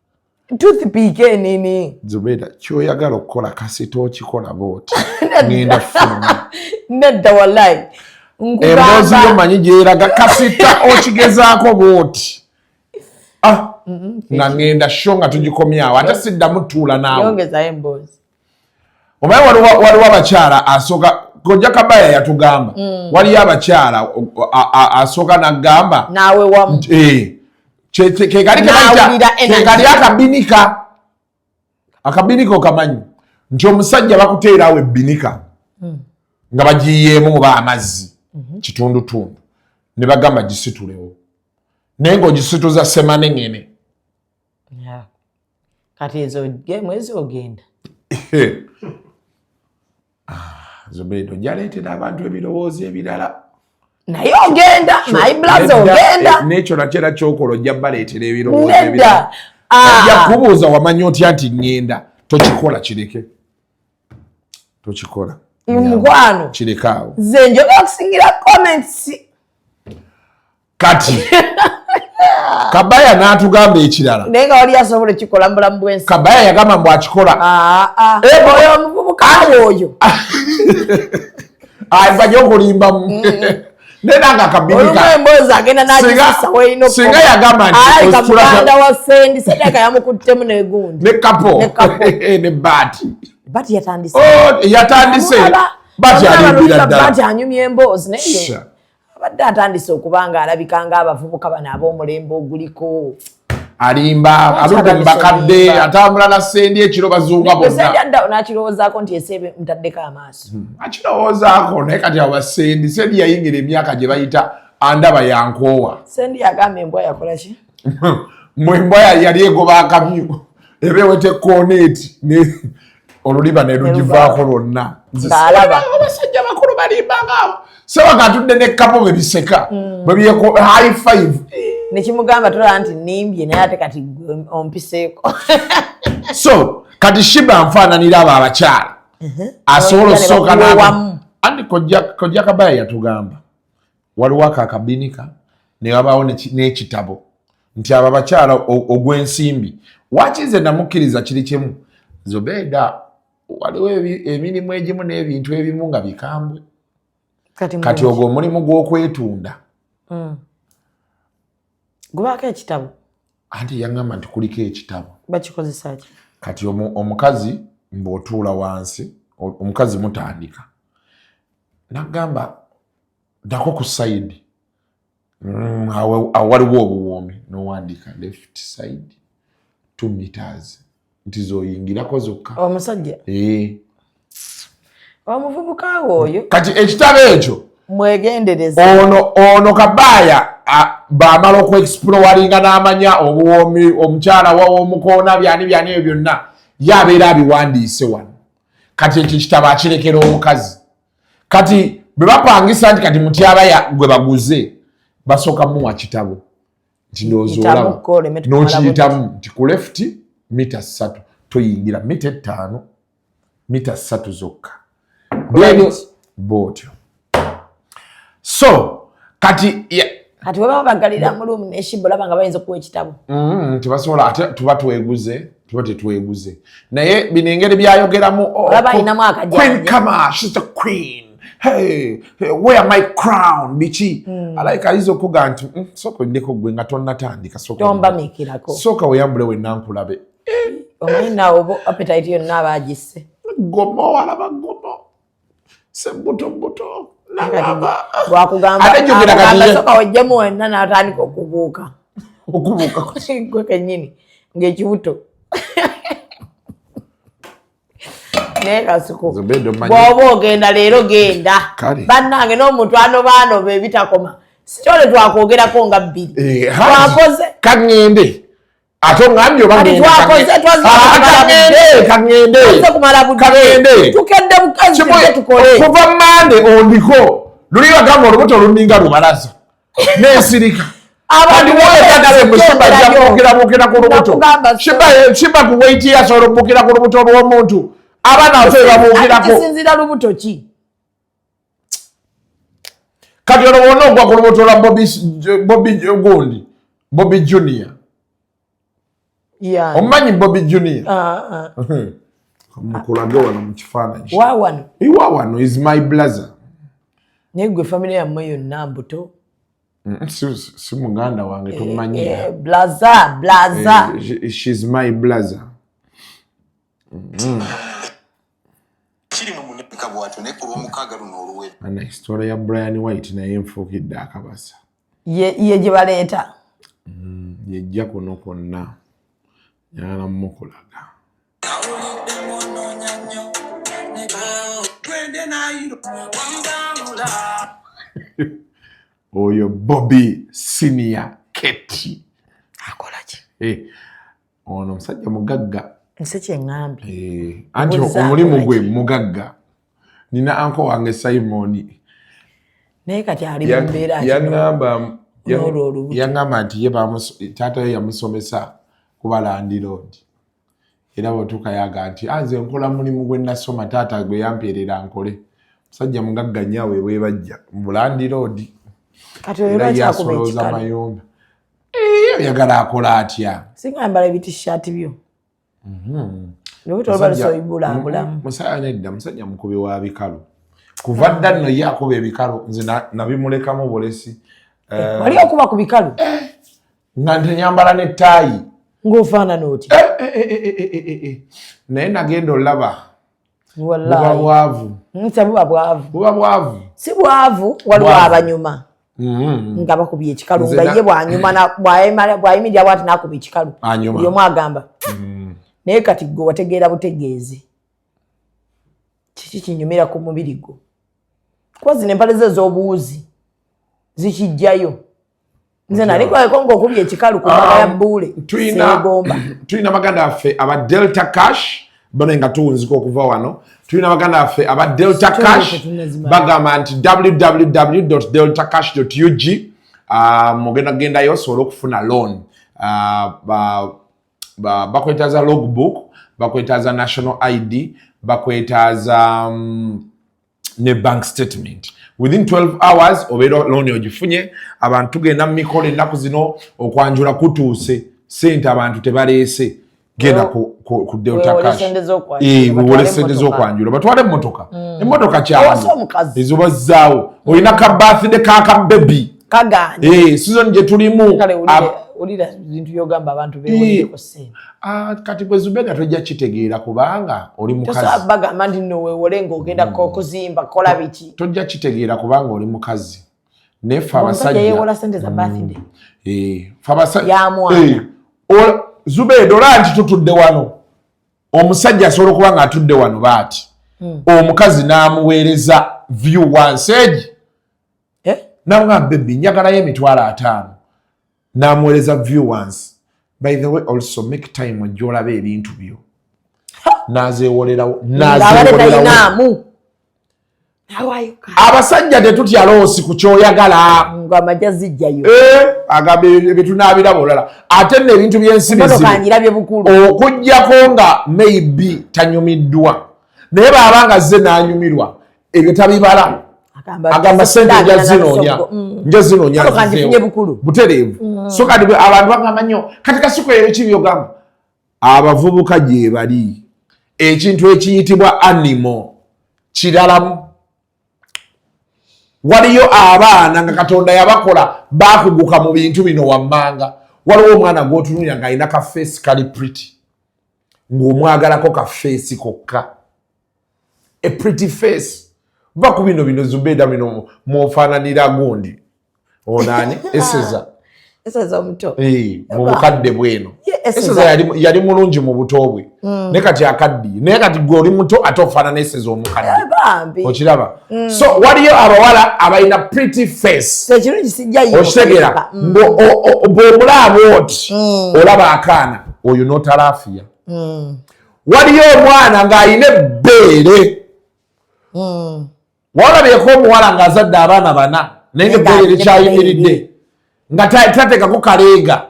Toothpick enini. Zubeera, kyoyagala okukola kasita okikola booti ngenda fuluma. Nedda, wallahi. Emboozi yo manyi gyeraga, kasita okigezaako booti, ah, nga ngenda show nga tugikomyawo, ate siddamu tuula naawe. Yongezayo emboozi. Omanyi waliwo abakyala asooka, Kojja Kabaya yatugamba, waliyo abakyala asooka n'agamba Naawe wamu. Eh, ke kali N'awulira energy. Kekali akabinika. Akabinika okamanyi nti omusajja bakuteerawo ebbinika nga bagiyeemu oba amazzi kitundutundu, ne bagamba gisitulewo, naye ng'ogisituza semanengene. Yeah. Kati ezo gemu ezo ogenda. Zubeida, ojaleetera abantu ebirowoozo ebirala. Naye ogenda, my brother, ogenda. N'ekyo nakyo era kyokola, ojja baleetera ebirowoozo Nedda. ebirala. Ojja Ah. kubuuza, wamanya otya nti ŋŋenda? Tokikola, kireke, tokikola. Mukwano. Kireke awo. Nze njogera okusingira comments. Kati Kabaya n'atugamba ekirala. Naye nga wali asobola ekikola mu bulamu bw'ensi? Kabaya yagamba mbu akikola. Ah, ah. Eh, oyo omuvubuka oyo. Bajja okulimbamu naye nanga Olumu akabinika. emboozi agenda n'agisisa weerina. Singa yagamba nti Alabika muganda wa Sendi, Sedaka yamukuttemu negundi. Ne kapo. Ne kapo. Ne baati. Bati yatandise. Oh, yatandise. Bati alimbira ddala. Bati anyumya emboozi naye Sha. abadde atandise okuba nga alabika ng'abavubuka bano ab'omulembe oguliko. Alimba, aludde mu bakadde. Alimba. Atambula na Sendi ekiro, bazunga Sendi bonna. adda n'akirowoozaako nti ese ntaddeko amaaso. Akirowoozaako, naye kati abo basendi, Sendi yayingira emyaka gye bayita andaba yankoowa. Sendi yagamba embwa yakola ki? Mwembwa yali egoba akamyu, eba eweta ekooneeti, oluliba ne lugivaako lwonna. Ng'alaba. Abasajja bakulu balimbanga abo, sebaka atudde ne kapo bwe biseka, bwe byeko high five. Nekimugamba tolaba nti nimbye, naye ate kati gwe ompiseeko. So kati Shiba nfaananira abo abakyala asobola Ne osooka bakuwewamu. Andi Kojja Kabaya yatugamba waliwo ako akabinika, ne wabaawo n'ekitabo nti abo abakyala ogw'ensimbi wakize namukkiriza kiri kimu. Zobeda, waliwo emirimu egimu n'ebintu ebimu nga bikambwe. Kati Kati mulungi. ogwo omulimu gw'okwetunda. Gubaako ekitabo? Anti yaŋŋamba nti kuliko ekitabo. Bakikozesa ki? Kati omukazi mbw'otuula wansi, omukazi mutandika nagamba ddako ku side. Awo waliwo obuwoomi, nowandiika left side 2 meters nti zoyingirako zokka. Omusajja? Eh. Omuvubuka we oyo. Kati ekitabo ekyo Mwegendereza. Ono Kabaaya bamala okuexploringa n'amanya obuwoomi omukyala wawomukoona byani byani, ebyo byonna ye abeera abiwandiise wano. Kati ekyo ekitabo akirekera omukazi. Kati bwe bapangisa nti kati mutyabaya gwe baguze, basooka muwa kitabo nti ndowooza Yitamu olaba ko, oleme tukumala. n'okiyitamu nti ku left mita 3, toyingira mita 5, mita 3 zokka. Then bwotyo. So kati Kati bwe baba bagalira mu luumu neshiba, olaba nga bayinza okuwa ekitabo? Tebasobola, ate tuba tweguze, tuba tetweguze, naye bino engeri byayogeramu, oh, Olaba ayinamu akajanja. Queen Kama, she's the queen, hey, hey, wear my crown, biki. Alayika ayinza okuga nti, sooka oddeko gwe nga tonnatandika, Tombamikirako. Sooka weyambule wenna nkulabe." Omanyi naawe oba appetite yonna aba agisse. Gomo, walaba gomo sebutobuto nalaba. Bwakugamba Ate jjukira kati akugamba soka wejjemu wenna, n'atandika okubuuka. Okubuuka? Gwe kennyini ng'ekibuto. Naye Kasuku, Zubeda omanyi- bw'oba ogenda leero genda. Kale. Bannange, n'omuntu anobaanoba ebitakoma, sikyole twakwogerako nga bbiri. Eh, Haji, Twakoze. Kaŋŋende ate oŋŋambye oba Kati ŋŋende, twakoze, twazze Ah, kumala kaŋŋende, budde. kaŋŋende. Twazze kumala budde. Kaŋŋende. Tukedde bukazi, tujje tukole. Kuva Mande ondiko luli bagamba olubuto oluninga lubalaza nensirika. Abantu Kati musimba beetaaga ajja kubukirabuukira ku lubuto. Nakugamba so. Shiba ku weight ye asobola okubukira ku lubuto lw'omuntu, abaana ate babuukirako. Kisinzira lubuto ki? Kati olwo wonna ogwa ku lubuto lwa Bobby gundi, Bobby Junior. Omumanyi Bobby Junior? Ah, ah. Mukulage wano mu kifaananyi. Wa wano? Iwa wano is my brother. Naye gwe famire yammwe yonna mbuto. Si muganda wange, tomanyi. Eh, blaza blaza. Eh, she's my brother. Kiri mu muneka bwatyo, naye ku Lwomukaaga luno oluwedde. Ana hisitory ya Brian White naye nfuukidde akabasa. Ye gye baleeta. Yejja kuno kwonna nyagala mukulaga. Oyo Bobby Senior Keti. Akola ki? Eh, ono omusajja mugagga. Nse kyeŋŋambye. Eh, anti Obuuza omulimu akola gwe ki? mugagga. Nina anko wange Simoni. Naye kati ali mu mbeera ki? N'olwo olubuto. Yaŋŋamba nti ye taata ye yamusomesa kuba landlord, era bwetuuka yaga nti, "Ah, nze nkola mulimu gwe nasoma, taata gwe yampeerera nkole." Musajja mugagga nnyo awe bwebajja mu landlord. Kati oyo Era lwaki ye akuba asolooza ekikalu? mayumba. Eh, oyagala akola atya? Singambala ebitishati byo. Lubuto oluba lusoibulabulamu. Musajja nedda, musajja mukubi wa bikalu kuva dda nno, ye akuba ebikalu, nze nabimulekamu bulesi. Eh, Wali okuba ku bikalu? Nga ntenyambala n'ettaayi. Ng'ofaanana oti? Eh. Naye nagenda olaba buba Wallahi. bwavu. Nsa buba bwavu. Buba bwavu. Si bwavu, waliwo Bwavu. abanyuma nga bakubye ekikalu. Nze Nga ye bwanyuma bw'ayimirira bwati n'akuba ekikalu. Anyuma. Buli omu agamba. Naye kati gwe wategeera butegeezi kiki kinyumira ku mubiri gwo, kuba zino empale ze ez'obuwuzi zikijjayo. Nze nali kwaleko ng'okubye ekikalu ku mbaga ya bbuule, seegomba. Tulina baganda baffe aba Delta Cash bano nga tuwunzika okuva wano. Tulina baganda baffe aba Delta Story Cash. tetunnazimala. Bagamba nti www deltacash ug, mugenda kugendayo osobole okufuna loan. Bakwetaaza logbook, bakwetaaza national ID, bakwetaaza ne bank statement. Within 12 hours obeera loan ogifunye. Abantu tugenda mu mikolo ennaku zino, okwanjula kutuuse, sente abantu tebaleese, genda ku Delta Weewole Cash. sente z'okwanjula, Eh, batwale weewole sente emmotoka. z'okwanjula, batwale emmotoka, emmotoka Owase kyangu. omukazi. Ezo bazzaawo, olina ka birthday ka baby. Kagaanye. Eh, season gye tulimu. Kale wulira bintu byogamba, abantu beewolireko sente. Ah, kati bwe Zubeda tojja kitegeera kubanga oli Tosobola mukazi. bagamba nti nno weewole ng'ogenda kuzimba, kola biki. Tojja kitegeera kubanga oli mukazi, naye ffe Omusajja abasajja yeewola sente za birthday Eh, ffe abasajja ya mwana. Eh, Zubeida, olaba nti tutudde wano, omusajja asobola okuba nga atudde wano baati, omukazi n'amuweereza view once egi. Eh? Namugamba, "Baby, njagalayo 50,000." N'amuweereza view once. "By the way, also make time ojja olaba ebintu byo." N'azeewolerawo. Ng'abadde N'azeewolerawo. tayinaamu, awaayo. Abasajja tetutya loss ku kyoyagala. Ng'amajja zijjayo. Eh, agamba ebyo tunaabiraba olala, ate nno ebintu by'ensi Emmotoka bizibu. ngirabye bukulu. Okugjako nga maybe tanyumiddwa, naye baaba nga zze n'anyumirwa, ebyo tabibala. Agamba sente nja zinoonya, nja zinoonya. Emmotoka nzizeewo. ngifunye bukulu. Butereevu. So kati abantu bagamba nnyo kati Kasuku eyo ki byogamba, abavubuka gye bali ekintu ekiyitibwa animal kiralamu. Waliyo abaana nga Katonda yabakola bakuguka mu bintu bino wammanga. Waliwo omwana gw'otunulira ng'alina ka face kali pretty, ng'omwagalako ka face kokka, a pretty face. Va ku bino Zubeda, bino mwofaananira gundi onaani eseza. Eseza omuto. Mu bukadde bweno. Eseza yali mulungi mu buto bwe. Naye kati akaddiye. Naye kati gwe oli muto ate ofaanana Eseza omukadde. Okiraba? So waliyo abawala abalina pretty face. Ekirungi sijja yiyo. Okitegeera? Bw'omulaba oti olaba akaana oyo n'otalaafiya. Waliyo omwana ng'alina ebbeere. Walabyeko omuwala ng'azadde abaana bana naye ng'ebbeere likyayimiridde nga tateekako kaleega,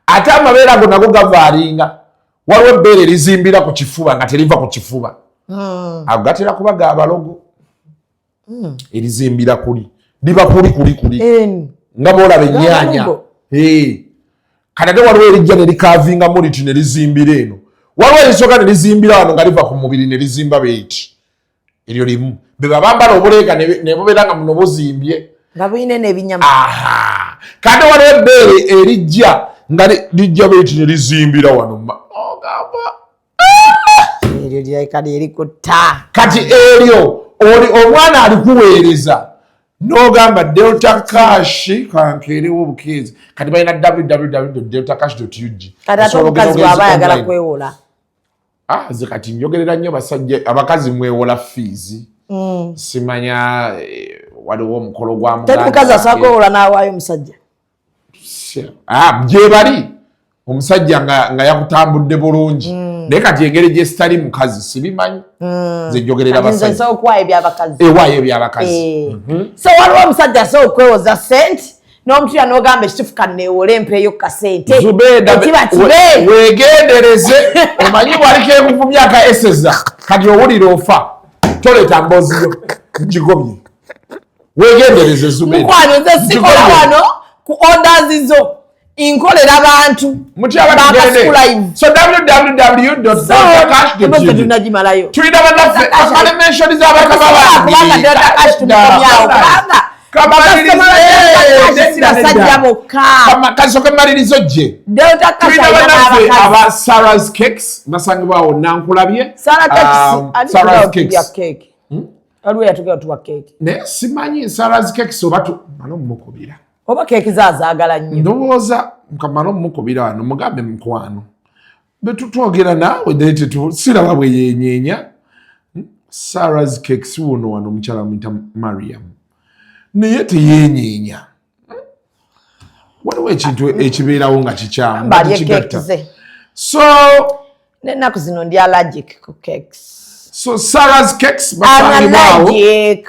ate amabeere ago nago gavaalinga. Waliwo ebbeere erizimbira ku kifuba nga teriva ku kifuba, ago gatera kuba ga balogo. Erizimbira kuli liba kuli kuli kuli nga bw'olaba ennyaanya. Kati ate waliwo erijja ne likavingamu liti ne lizimbira eno. Waliwo erisooka ne lizimbira wano nga liva ku mubiri ne lizimba beeti. Eryo limu be babambala obuleega ne bubeera nga muno buzimbye nga bulina n'ebinyama. Aha, kati waliwo ebbeere erijja nga lijja beeti ne lizimbira wano, ogamba eryo lyekali erikutta. Kati eryo oli omwana alikuweereza n'ogamba Delta Cash kankeerewo obukeezi. Kati balina www.deltacash.ug. Kati ate omukazi bw'aba ayagala kwewola? Ah, nze kati njogerera nnyo basajja. Abakazi mwewola fees, simanya waliwo omukolo gwa Teri mukazi asobola kwewola n'awaayo omusajja. Ah, gye bali omusajja nga yakutambudde bulungi, naye kati engeri gye sitali mukazi sibimanyi. Nze njogerera Kati nze basajja. nsobola okuwaayo ebyabakazi. Ewaayo ebyabakazi. So waliwo omusajja asobola okwewoza sente n'omutira n'ogamba ekitufu kanneewole empeeyo ku kasente. Zubeda, Ekiba kibe. Wegendereze, omanyi bwaliko ekuvumya aka eseza, kati owulira ofa toleeta mboozi yo ngigobye. Wegendereze, Zubeda. Mukwano, nze sikola Ngigobye. wano ku orders zo, nkolera bantu. Mutyaba. Bakasuku live. So www.deltacash.ug. Tunagimalayo. Tulina bannaffe amale mention z'abakama. Kubanga Delta Cash tumukomyawo, kubanga si basajja bokka. Kasoke malirizo gye. Delta Cash Tulina alina bannaffe n'abakazi. aba Sarah's Cakes, basangibwawo Nankulabye. Sarah Cakes, ani Sarah's tugala tulya Cakes. cake? Waliwo yatugala tuwa cake. Naye simanyi Sarah's Cakes oba mala omukubira. Oba keeki zaazaagala nnyo. Ndowooza nkamala omukubira wano mugambe, mukwano, betutwogera naawe naye siraba bwe yenyeenya. Sarah's Cakes wuno wano, omukyala muyita Mariam, naye teyenyeenya. Waliwo ekintu ekibeerawo nga kikyamu nga Mbalye tekigatta. cake ze. So N'ennaku zino ndi allergic ku cakes. So Sarah's Cakes I'm basangibwawo allergic.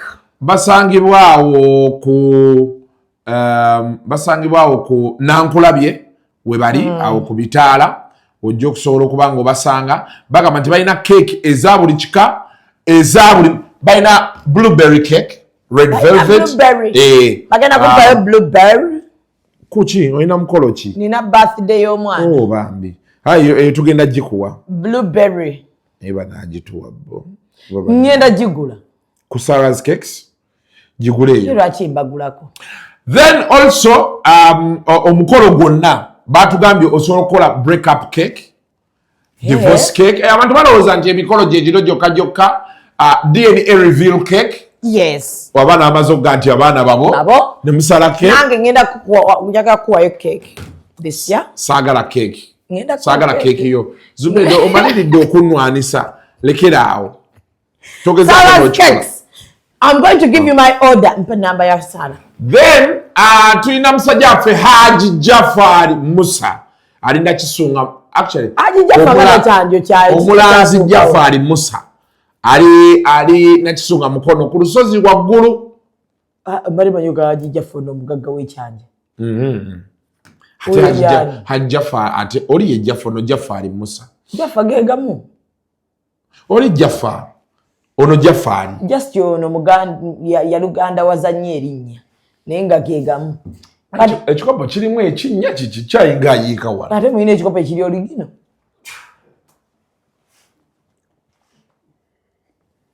basangibwawo ku Nankulabye we bali awo ku bitaala, ojja okusobola okuba nga obasanga. Bagamba nti balina cake eza buli kika, eza buli, balina blueberry cake, red Balina velvet. Blueberry. Bagenda kumpayo blueberry. Kuki? Olina mukolo ki? Nina birthday y'omwana. Oh, bambi. Ayo eyo tugenda gikuwa. Blueberry. Naye banagituwa bo. Ngenda gigula. Ku Sarah's Cakes gigule eyo. Lwaki mbagulako? Then also omukolo gwonna batugambye osobola okukola break up cake, divorce cake. Abantu balowooza nti emikolo gyegiro gyokka gyokka. DNA reveal cake. Abaana amaze okuga nti abaana babo, Babo. ne musala cake. Nange ngenda njagala kukuwayo cake this year. Saagala cake. Ngenda kukuwa Saagala cake. cake yo, Zubeda. Omaliridde okunwanisa, lekera awo. Togezaako Sarah's n'okikola. Cakes. I'm going to give you my order. Mpa namba ya Sarah. Then tulina musajja waffe Haji Jafari Musa, alinda Kisunga actually. Haji Jafar kyanjo Omulanzi Jafari Musa ali Nakisunga Mukono ku lusozi waggulu. Ah, bali manyi Haji Jafar n'omugagga w'ekyanja. Ate Oyo Haji y'ani? Haji Jafar, ate oli ye Jafar no Jafari Musa. Jafar gegamu. Oli Jafar, ono Jafari. Just ono muganda ya Luganda wazannye erinnya naye nga gegamu. Ekikopo kirimu ekinnya kiki kyayinga ayiika wala. Ate mulina ekikopo ekiri oligino.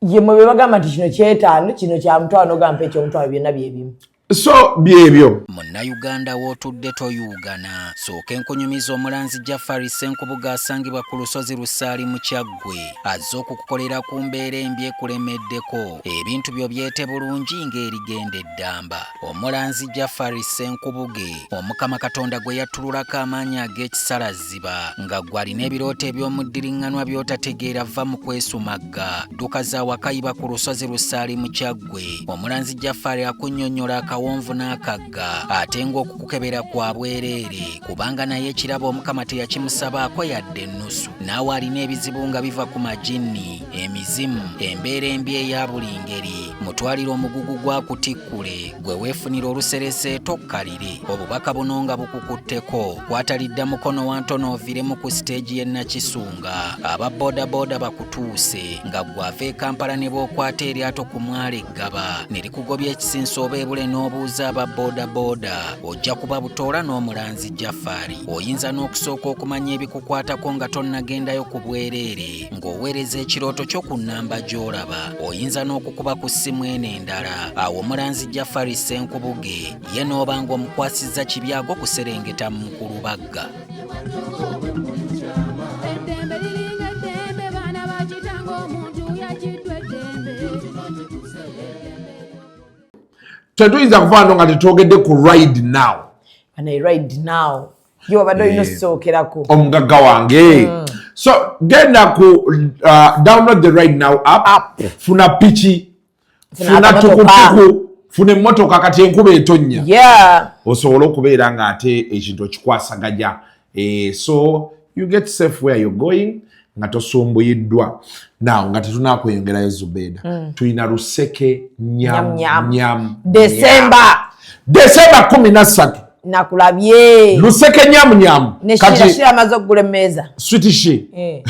Ye mwe be bagamba nti kino kyetaano, kino kya mutwalo, n'ogamba ekyomutwalo, byonna bye bimu. So byebyo. Munnayuganda w'otudde toyuugana, sooka enkunyumiza omulanzi Jafari Ssenkubuge asangibwa ku lusozi Lusaali mu Kyaggwe, azze okukukolera ku mbeera embi ekulemeddeko, ebintu byo byete bulungi ng'erigenda eddamba. Omulanzi Jafari Ssenkubuge, Omukama Katonda gwe yattululako amaanyi ag'ekisalaziba, nga ggwe alina ebirooto eby'omuddiriŋŋanwa by'otategeera, vva mu kwesumagga, dduka za wakayiba ku lusozi Lusaali mu Kyaggwe. Omulanzi Jafari akunnyonnyola akawonvu n'akagga, ate ng'okukukebera kwa bwereere, kubanga naye ekirabo Omukama teyakimusabaako yadde ennusu. Naawe alina ebizibu nga biva ku majinni, emizimu, embeera embi eya buli ngeri, mutwalire omugugu gwa kutikkule, gwe weefunira olusereseeto okkalire. Obubaka buno nga bukukutteko, kwatalidda mukono wa ntono oviremu ku siteegi y'e Nakisunga. Aba bodaboda bakutuuse, nga ggwe ava e Kampala ne bw'okwata eryato ku mwalo e Ggaba ne likugobya ekisinso oba ebule n'obuuza aba bodaboda, ojja kuba butoola n'omulanzi Jafari. Oyinza n'okusooka okumanya ebikukwatako nga tonnagendayo ku bwereere, ng'oweereza ekirooto kyo ku nnamba gy'olaba. Oyinza n'okukuba ku ssimu eno endala, awo omulanzi Jafari Ssenkubuge ye n'oba ng'omukwasizza kibyago kuserengeta mu Nkulubagga. Eddembe liringa eddembe, baana ba kitange, omuntu yagiddwa eddembe. Tetuyinza kuva wano nga tetwogedde ku Ride Now. Bana, Ride Now yo wabadde olina osookerako. Omugagga wange. So genda ku download the Ride Now app, App. Funa piki, Funa funa akamotoka. tukutuku, funa emmotoka kati enkuba etonnya, osobole okubeera ng'ate ekintu okikwasaganya. So you get safe where you're going nga tosumbuyiddwa. Now nga tetunakweyongerayo, Zubeda, tulina Luseke Nyam. Nyam, nyam. Nyam. December. December 13. Nakulabye. Luseke Nyam Nyam. Ne Shira, Shira amaze okugula emmeeza. Sweet Shi Eh.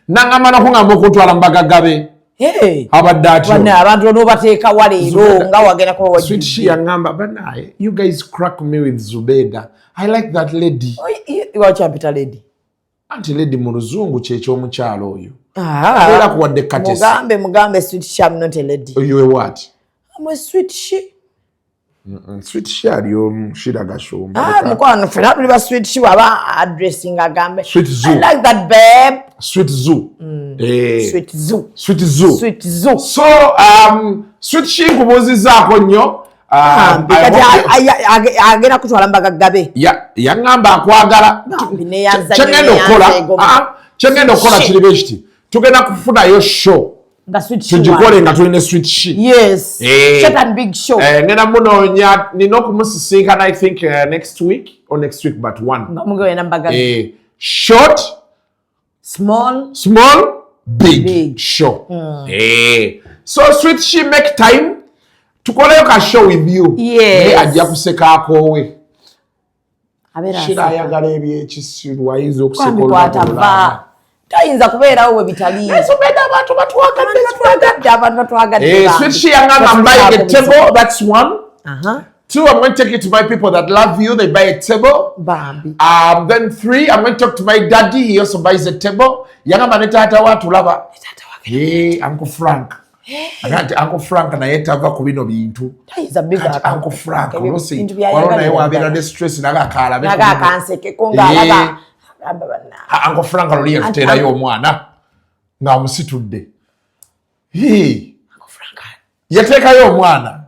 nangamba nokungamba okuntwala mu bagagga be. Hey. Abadde atyo. Bana, abantu onobateeka leero nga wagenda kuba. Sweet Shi yangamba, "Banaye, you guys crack me with Zubeda. I like that lady." Wakyapita lady? Anti lady mu luzungu kyekyomukyalo oyo. Ah. Era kuwadde katesi. Mugambe, mugambe, Sweet Shi, I'm not a lady. Oyo what? I'm a Sweet Shi. Sweet Shi ali omu, Shira Gashumba. Ah, mukwano, ffena tuli ba Sweet Shi. Waba addressing agambe, Sweet Zoo. "I like that babe." Sweet Zoo. Eh. Sweet Zoo. Sweet Zoo. Sweet Zoo. So Sweet Shi, nkubuuzizaako nnyo. Kati agenda kutwala mbagaggabe. Yaŋŋamba akwagala. Bambi, neyanza. Kyengenda Nnyo, okukola, neyanza egoma. ah, kyengenda okukola Shi. kiri bwe kiti: tugenda kufunayo show, Nga Sweet Shi tugikole nga tulina Sweet Shi. Yes. Eh. Short and big show. Eh, ngenda munoonya, nina okumusisinkana, I think next week or next week but one. Nga mugenda mbagagga. Eh, short, small, small, big, Big. show. Eh. So Sweet Shi, make time tukoleyo ka show with you. Yes. Naye ajja kuseka akoowe. Abeera Shira aseka. ayagala ebyekisiru, ayinza okuseka Kwambi olunaku kwatava lulamba. Tayinza kubeerawo we bitali. Zubeda, abantu batwagadde. Batwagadde, abantu batwagadde. Eh, Bambi. Sweet Shi yangamba, "I'm buying a table." That's one. Two, I'm going to take it to my people that love you. They buy a table. Bambi. Then three, I'm going to talk to my daddy. He also buys a table. Yangamba ne taata wa tulaba. Hey, Uncle Frank. Agamba nti Uncle Frank naye tava ku bino bintu. Tayinza Kati bivaako. Uncle Frank Ebyo oluusi bintu waliwo naye byayagalira wabeera ddala. ne stress naga akaalabe. Naga akansekeko ng'alaba agamba banna. Uncle Frank luli yatuteerayo omwana ng'amusitudde. Hee. Yateekayo omwana.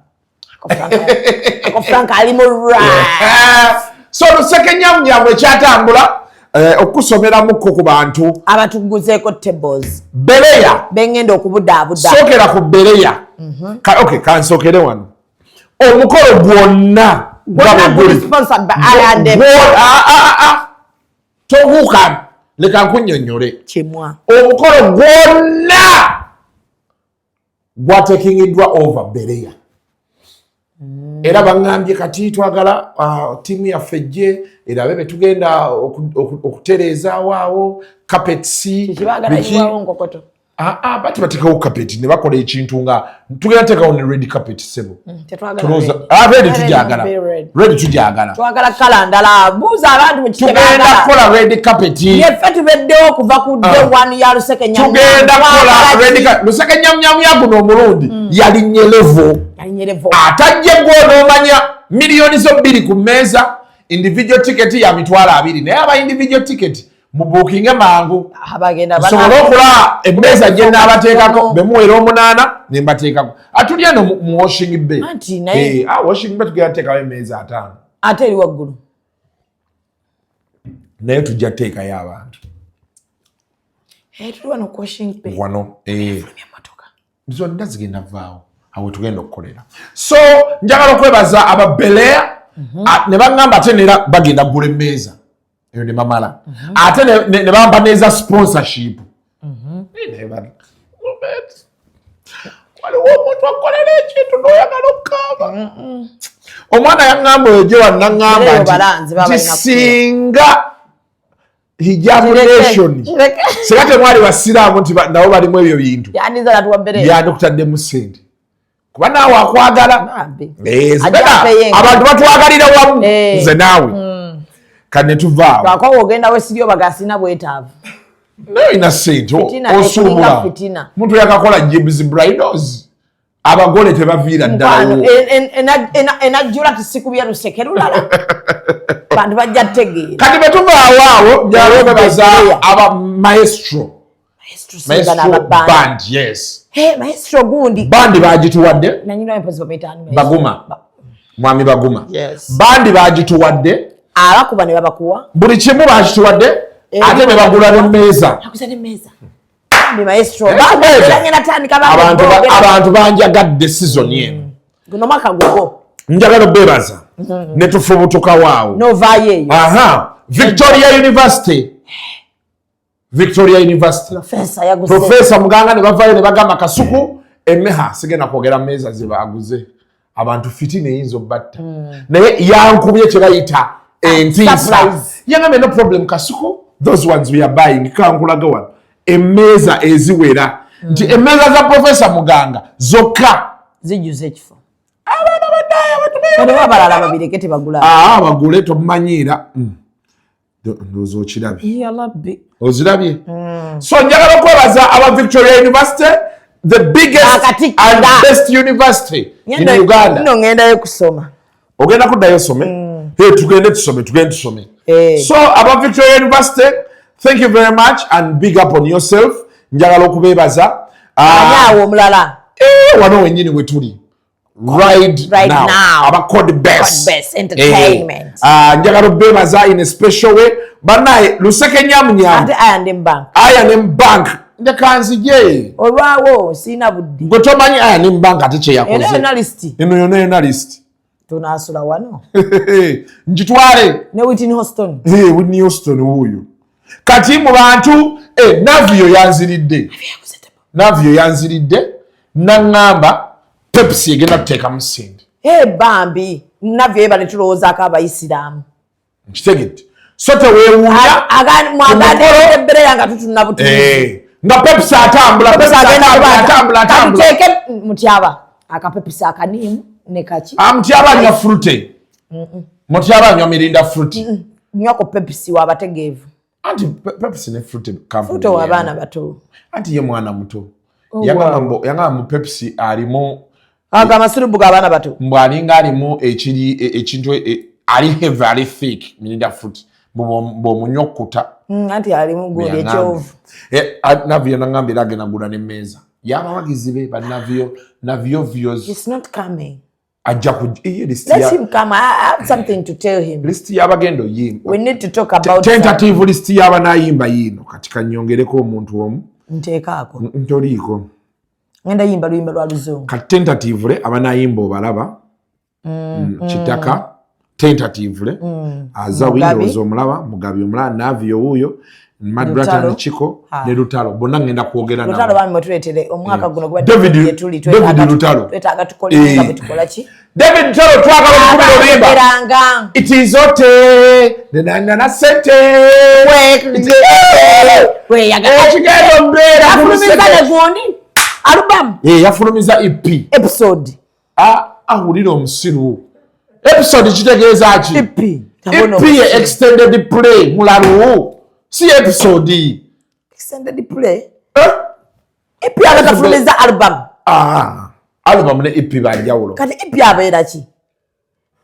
Uncle Frank ali mu ra. So Luseke Nyamunyamu ekyatambula, okusomeramuko ku bantu Abatuguzeeko tables. Bereya. Bengenda okubudaabuda. Sookera ku bereya. Okay, kansookere wano, omukolo gwonna nga Gwonna bwe guli. guli sponsored by I&M. Ah, ah, ah. Tobuuka, leka nkunnyonnyole. Kimwa. Omukolo gwonna gwatekingiddwa over bereya, era baŋŋambye kati twagala ttiimu yaffe ejje erabe betugenda okutereezaawo awo carpets. Kibagala Biki. iwawo nkokoto. Aa, bati bateekawo carpet ne bakola ekintu nga tugenda teekawo ne red carpet, sebo. Tetwagala. Red tujagala, red tujagala. Twagala colour ndala. Buuza abantu mu Tugenda kukola red carpet. Yeffe tubeddewo kuva ku day one ya Luseke. Tugenda kukola red carpet. Luseke Nyamunyamu ya guno omulundi yalinnye level. Yalinye level. Atajje gwonoomanya miliyoni zo 2 ku mmeeza, individual ticket ya 20,000, naye aba individual ticket mubuukinge mangu. Abagenda. Nsobole okulaba emmeeza gye naabateekako bemuwera omunaana ne mbateekako. Atuli eno mu Washing Bay. Anti naye Eh, ah, Washing Bay tugenda teekawo emmeeza 50. Ate eri waggulu. Naye tujja kuteekayo abantu. Eh, tuli wano ku Washing Bay. Wano, eh. Emmotoka. Zonna zigenda vaawo awo tugenda okukolera. So njagala okwebaza aba Belair ne baŋŋamba ate nera bagenda kugula emmeeza eyo ne bamala ate ne bampa neza sponsorship. Eh, Robert, waliwo omuntu akolera ekintu n'oyagala okukaaba. Omwana yaŋŋamba oyo gye wannaŋŋamba Leero nti balanzi baba nti balina. Singa Hijab Nation, Kireke. singa temwali basiraamu nti nabo balimu ebyo bintu, Yandiza natuwa Belair. Yandikutaddemu sente kuba naawe akwagala. Bambi. Eh, Ajja zibena, apeyenga. abantu batwagalira wamu. Eh. Nze naawe kati ne tuvaawo. Lwakuba ogenda wesiri obaga sina bwetaavu. Naye olina sente. Fitina, ekulinga Osuubula. fitina. Muntu yakakola Jibs Bridals, abagole tebaviira Mukwano, ddalawo. Enajjula tisikubya luseke lulala, bantu bajja tegeera. Kati bwe tuvaawo awo, njagala okwebaza Belair. aba Maestro. Maestro. Maestro Band, yes. Maestro gundi. Bandi bagituwadde. Nanyina empozi bamuyita ani? Baguma, mwami Baguma. Yes. Bandi bagituwadde. Abakuba ne babakuwa. Buli kimu bakituwadde. Eh, ate ne bagula n'emmeeza. Akuza n'emmeeza. Bambi Maestro. Eh, Bambi, meeza. ngenda tandika Abantu banjagadde season eno. Guno mwaka gugo. Njagala obeebaza ne tufubutukawaawo. Novaayo eyo. Aha, Victoria University, Victoria University. Profesa yaguze. Profesa Muganga ne bavayo ne bagamba Kasuku emeha sigenda kwogera mmeeza ze baguze, abantu fitina eyinza obbatta, naye yankubye kye bayita entiisa. Surprise. Yangambye, "No problem, Kasuku, those ones we are buying." Kankulaga wano emmeeza eziwera nti emmeeza za Profesa Muganga zokka Zijjuza ekifo. Bano abalala babireke, tebagula. Aa, bagule, tomumanyiira. Ndowooza okirabye. Ya Rabbi. Ozirabye. So njagala okwebaza aba Victoria University, the biggest Akatikkira. and best university in Uganda. Nno ngendayo kusoma. Ogenda kuddayo osome. Hey, tugende tusome, tugende tusome. Eh. So aba Victoria University, thank you very much and big up on yourself. Njagala okubeebaza. Ah, Ani awo omulala? Eh, wano wennyini we tuli right, Right now, now. Aba Code Best. Code Best Entertainment. Eh, ah, njagala okubeebaza in a special way, bannaye Luseke Nyamunyamu. Ate I&M Bank. I&M Bank, ndeka nzije. Olwawo siina buddi. Gwe tomanyi I&M Bank ate kyeyakoze. Era yonna lisiti. Eno yonna yonna list. Tunaasula wano. Ngitwale. Ne Whitney Houston. Eh, Whitney Houston wuuyo. Kati mu bantu, eh, Navio yanziridde, Navio yanziridde naŋŋamba Pepsi egenda kuteekamu sente. E bambi Navio eba netulowoozaako abayisiraamu. Nkitegedde, so teweewuunya. Mwaganda ebbereya nga tutuna butunuzi. Eh, nga Pepsi atambula, Pepsi atambula, atambula, atambula. Katuteeke mutyaba akapepsi akaniimu ne kaki. Ah, Mutyaba anywa Fruity, Mutyaba anywa Mirinda Fruity. Nywako Pepsi wabategeevu. Anti Pepsi ne Fruity company Fruity w'abaana bato. Anti ye mwana muto. Oh, Yagamba wow. yagamba mu Pepsi alimu Ago amasurubu g'abaana bato. Mbw alinga alimu ekiri ekintu ali heavy, ali thick. Mirinda Fruity bw'omunywa okkuta. Anti alimu gundi ekyovu. Navio nagamba era agenda gula n'emmeeza y'abawagizi be banavio, Navio Vios. It's not coming. Ajja ku iye list. Let ya him come. I have something to tell him. List y'abagenda oyimba. We need to talk about Tentative list y'abanayimba yiino. Kati kanyongereko omuntu omu. Nteekaako. Ntoliiko. Ngenda yimba luyimba lwa luzungu. Kati tentatively abanayimba obalaba. Kitaka tentatively aza. Mugabi. Windows omulaba, Mugabi omulaba, Navio wuuyo, Madrata Lutalo. ne Chiko Ha. ne Lutalo, bonna ngenda kwogera Lutalo nabo. bami mwetuleetere omwaka guno gubadde gye tuli. David Lutalo. Twetaaga tukole nga Eh. bwe tukola ki. David Lutalo twagala okukubira oluyimba. Abayogeranga. It is okay. Nenana sente. Weyagala. Ekigenda obeera ku Yafulumiza luseke. ne gundi album. Eh, yafulumiza EP. Episode. Ah, awulira omusiru. Episode kitegeeza ki? EP. EP ye extended play mulalu. Si episode. Extended play. Eh? EP agatafulumiza album. Ah, album ne EP banjawulo. Kati EP abeera ki?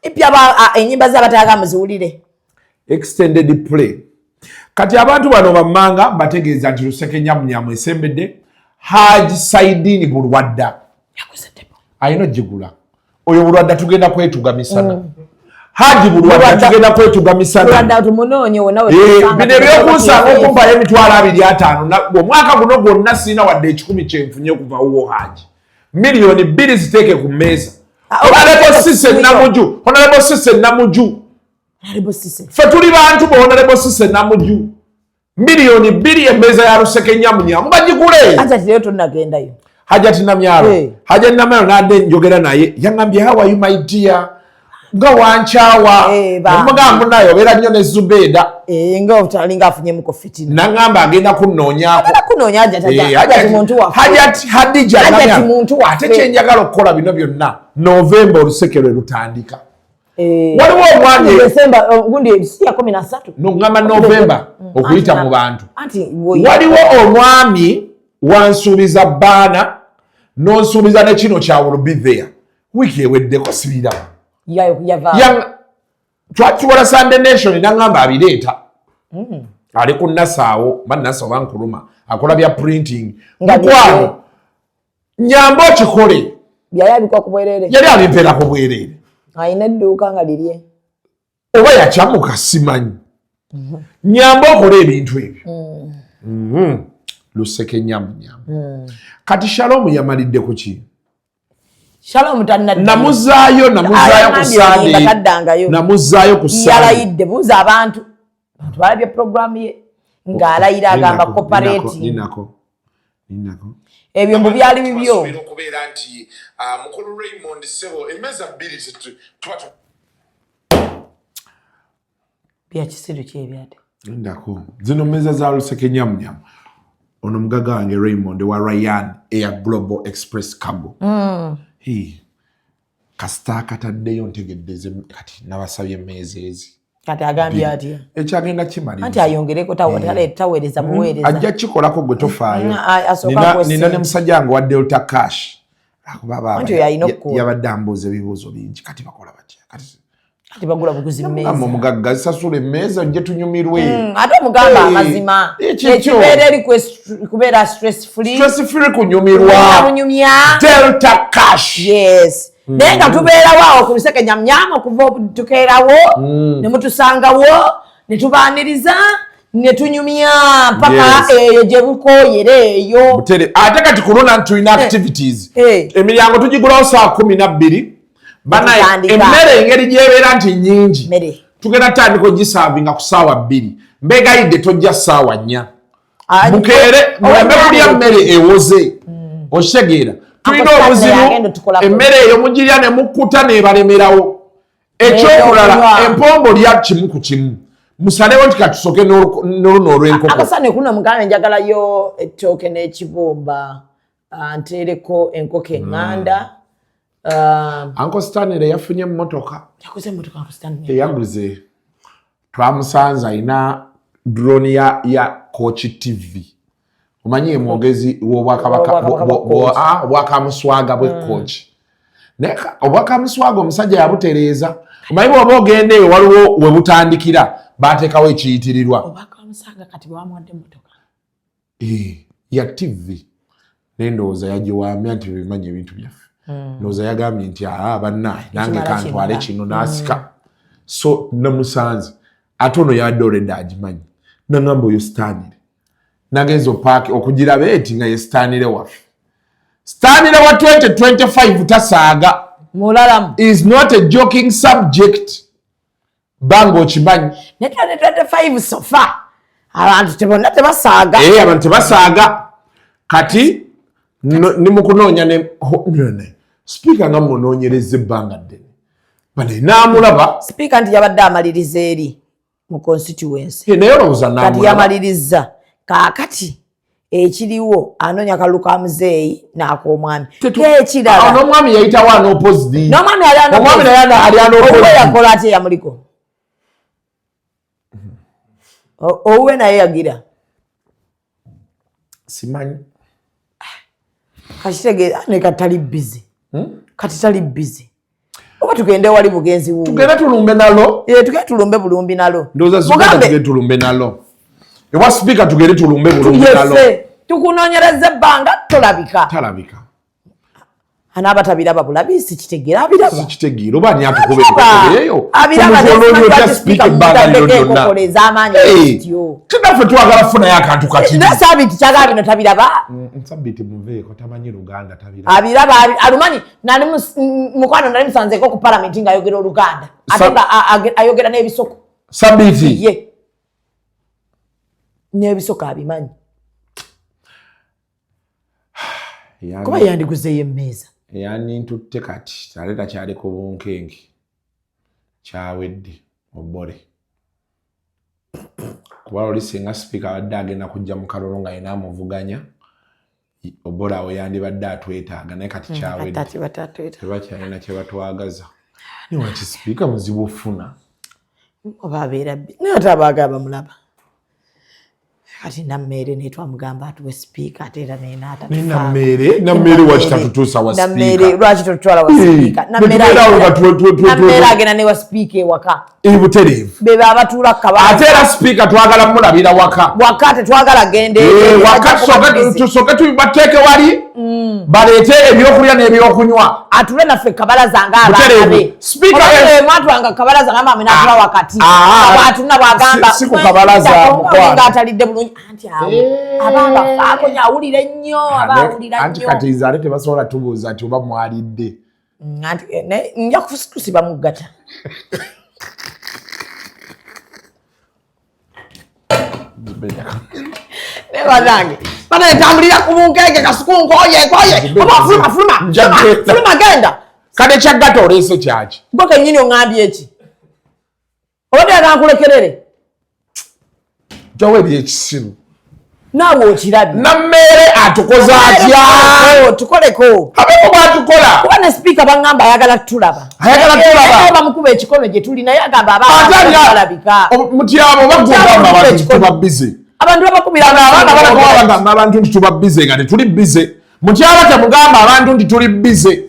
EP aba ennyimba z'abataaga muziwulire. Extended play. Kati abantu bano bammanga mbategeeza nti Luseke Nyamunyamu esembedde Haji Saidini Bulwadda. Alina ogigula. Oyo Bulwadda tugenda kwetuga misana. Haji Bulwadda tugenda kwetuga misana. Bulwadda tumunoonye wonna we Eh, tumusanga. bino ebyokunsanga okumpayo 250,000 omwaka guno gwonna sirina wadde 100 kyenfunye okuva wuwo Haji. 2 million ziteeke ku mmeeza. Honorable Cisse Namuju, Honorable Cisse Namuju. Honorable Cisse. Ffe tuli bantu bo Honorable Cisse Namuju. 2 million emmeeza ya Luseke Nyamunyamu bagigule. Hajati leero tonnagendayo. Hajati Namyalo. Eh. Hajati Namyalo nadde njogera naye yaŋŋambye, "How are you, my dear? Nga wankyawa." Eh, bambi. Nemugamba, "Munaye obeera nnyo ne Zubeeda." Eh, nga otalinga afunyemuko fitina. Naŋŋamba agenda kunnoonyaako. Agenda kunoonya Hajati. Eh, Hajati muntu waffe. Hajati Hadija Hajati Namyalo. muntu waffe. Ate kyenjagala okukola bino byonna Novemba oluseke lwe lutandika. Eh. Waliwo omwami Desemba, oh, gundi si ya 13. Noŋŋamba Novemba okuyita Anti mu bantu. Anti Waliwo omwami wansuubiza baana n'onsuubiza ne kino kya will be there. Wiiki eweddeko sibiraba. Yava. Twatuwala Sunday Nation naŋŋamba abireeta. Ali ku Nasaawo ba Nasa oba Nkuluma akola bya printing. Nga Mukwano nyamba okikole. Yali abikwa ku bwerere. Yali abimpeera ku bwereere. Alina edduuka nga lirye. Oba yakyamuka simanyi. Nyamba okole ebintu ebyo. Luseke nyamunyamu. Kati Shalom yamalidde ku ki? Shalom tannaddayo. Namuzaayo ku Ayagambye oluyimba Sunday. taddangayo. Namuzaayo ku Sunday. Yalayidde, buuza abantu. Abantu balabye programu ye ng'alayira agamba Ninako, cooperating. Ninako. Ninako. Ebyo mbu byali bibyo. Twasuubira okubeera nti mukulu Raymond Sebo emmeeza bbiri tuba Bya kisiru ki ebyate? Ndako. Zino mmeeza za Luseke Nyamunyamu. Ono mugagga wange Raymond wa Ryan Air Global Express Cargo. Hii. Kasita akataddeyo ntegedde kati nabasabye emmeeza ezi. Kati agambye atya? Ekyagenda kimaliriza. Anti ayongereko taweereza buweereza. Ajja kikolako gwe tofaayo. Asooka Nina akuwe nina ne ssente. musajja wange wa Delta Cash. Akuba baaba Anti oyo alina okukola. yabadde ambuuza ebibuuzo bingi kati bakola batya? Kati Kati bagula buguzi Mugamba mmeeza. omugagga zisasula emmeeza ojje tunyumirwe. Ate omugamba Eh, amazima. ekikyo. Ekibeera eri kubeera stress free. Stress free kunyumirwa. Bunyumya. Delta Cash. Yes. Naye nga tubeerawo awo ku Luseke Nyamnyama okuva tukeerawo ne mutusangawo ne tubaaniriza ne tunyumya mpaka eyo gye bukooyera eyo. Butere. Ate kati ku luna tulina activities. Eh. Emiryango tugigulawo saa 12. Banaye Tutandika. emmere engeri gy'ebeera nti nnyingi. Mmere. Tugenda tandika ogiservinga ku ssaawa 2. Mbegayidde tojja ssaawa 4. Ah, Mukeere muleme kulya mmere ewoze. Okitegeera. Tulina Uncle Stanley obuzibu agenda otukolako. emmere eyo mugirya ne mukkuta n'ebalemerawo. Ekyokulala Okunywa. empombo lya kimu ku kimu. Musalewo nti katusooke n'oluno olw'enkoko. Akasane kuno mugambe njagalayo ettooke n'ekibumba, nteereko enkoko eŋŋanda. Uncle Stanley yafunye emmotoka. Yaguze emmotoka Uncle Stanley? Teyaguze. Twamusanze alina drone ya Kochi TV. Omanyi ye mwogezi w'obwakabaka W'obwakabaka bwa Kochi. obwakamuswaga bw'e Kochi. Naye obwakamuswaga omusajja yabutereeza. Omanyi bw'oba ogenda eyo waliwo we butandikira bateekawo ekiyitirirwa. Obwakamusaga kati bwamuwadde emmotoka? Eh, ya TV. Naye ndowooza yagiwamya nti bimanyi ebintu byaffe. Ndowooza yagambye nti aa bannaaye nange Ekimala kantwale kimala. Kino n'asika. So namusanze ate ono yabadde already agimanyi nangamba oyo Stanley nagenza opaaki okugiraba eti nga ye Stanley waffe. Stanley wa 2025 tasaaga. Mulalamu. Is not a joking subject banga okimanyi. Ne 2025 so far abantu tebonna tebasaaga. Eh, abantu tebasaaga. Kati ni mukunoonya ne Sipiika nga munoonyereza ebbanga ddene bane naamulaba. Sipiika nti yabadde amaliriza eri mu constituency. Naye olowooza kati yamaliriza, kaakati ekiriwo anoonya kalulu ka muzeeyi n'ak'omwami. Ekirala n'omwami yayitawo unopposed. N'omwami ali unopposed. Yakola atya yamuliko owuwe naye yagira simanyi kakitegeera ne kati tali busy. Kati tali busy, oba tugende wali bugenzi wuwe, tugende tulumbe nalo. Tugende tulumbe bulumbi nalo. Ndowooza tugende tulumbe nalo ewa sipiika, tugende tulumbe bulumbi nalo. Tukunoonyereza ebbanga tolabika. Talabika. Anaaba tabiraba bulabi, sikitegeera abiraba. Sikitegeera oba ani atukuba enkokoleeyo. Abiraba ebbanga lino lyonna ez'amaanyi zityo. Kinaffe twagala kufunayo akantu kati. Ne Sabiiti kyagala bino tabiraba. Sabiiti muveeko, tamanyi Luganda, tabiraba. Abiraba, alumanyi. Nali mukwano nali musanzeeko ku palamenti ng'ayogera Oluganda, ate nga ayogera n'ebisoko. Sabiiti ye n'ebisoko abimanyi. Kuba yandiguzeeyo emmeeza. Yannintutte kati ate takyali ku bunkenke, kyawedde obole, kuba oli singa sipiika abadde agenda kujja mu kalulu nga yina amuvuganya Obole, awo yandibadde atwetaaga, naye kati kyawedde, tebakyalina kye batwagaza. Niwaki sipiika muzibu ofuna. Oba abeera naye ate abaagala bamulaba. Kati Nammeere naye twamugamba atuwe sipiika, ate era naye Nammeere, Nammeere waki tatutuusa wa sipiika? Lwaki totutwala wa sipiika? Nammeere agenda ne wa sipiika ewaka. Butereevu. Bebe abatuula kabala. Ate era sipiika twagala mulabira waka. Waka, tetwagala gende. Waka tusooke bateeke wali, baleete ebyokulya n'ebyokunywa. Atule naffe kabalaza nga abaana be. Mwatwanga kabalaza nga mame natula wakati atuna bwagamba si ku kabalaza. Nga atalidde bulungi, anti awo aba bafaako nyo, awulira ennyo, aba awulira nnyo. Anti kati nze ate tebasobola tubuuza nti oba mwalidde. Anti nja kutusiba muggata. Banange, bana ntambulira ku bunkenke. Kasuku, nkoye nkoye, oba fuluma, fuluma fuluma, genda. Kale kyaggata oleese kyaki? Gwe kennyini oŋŋambye eki? Obadde yagala nkulekerere. Jawo ebyekisiru. Naawe okirabye. Nammeere atukoze atya? Tukoleko. Abeeko bwatukola. Kuba ne sipiika baŋŋamba ayagala tulaba. Ayagala tulaba. Bamukuba ekikono gye tuli, naye agamba abalabika. Mutyabo bagugamba abantu tuba busy. Abantu babakubira. Abaana bagamba abantu nti tuba busy nga tetuli busy. Mutyaba temugamba abantu nti tuli busy.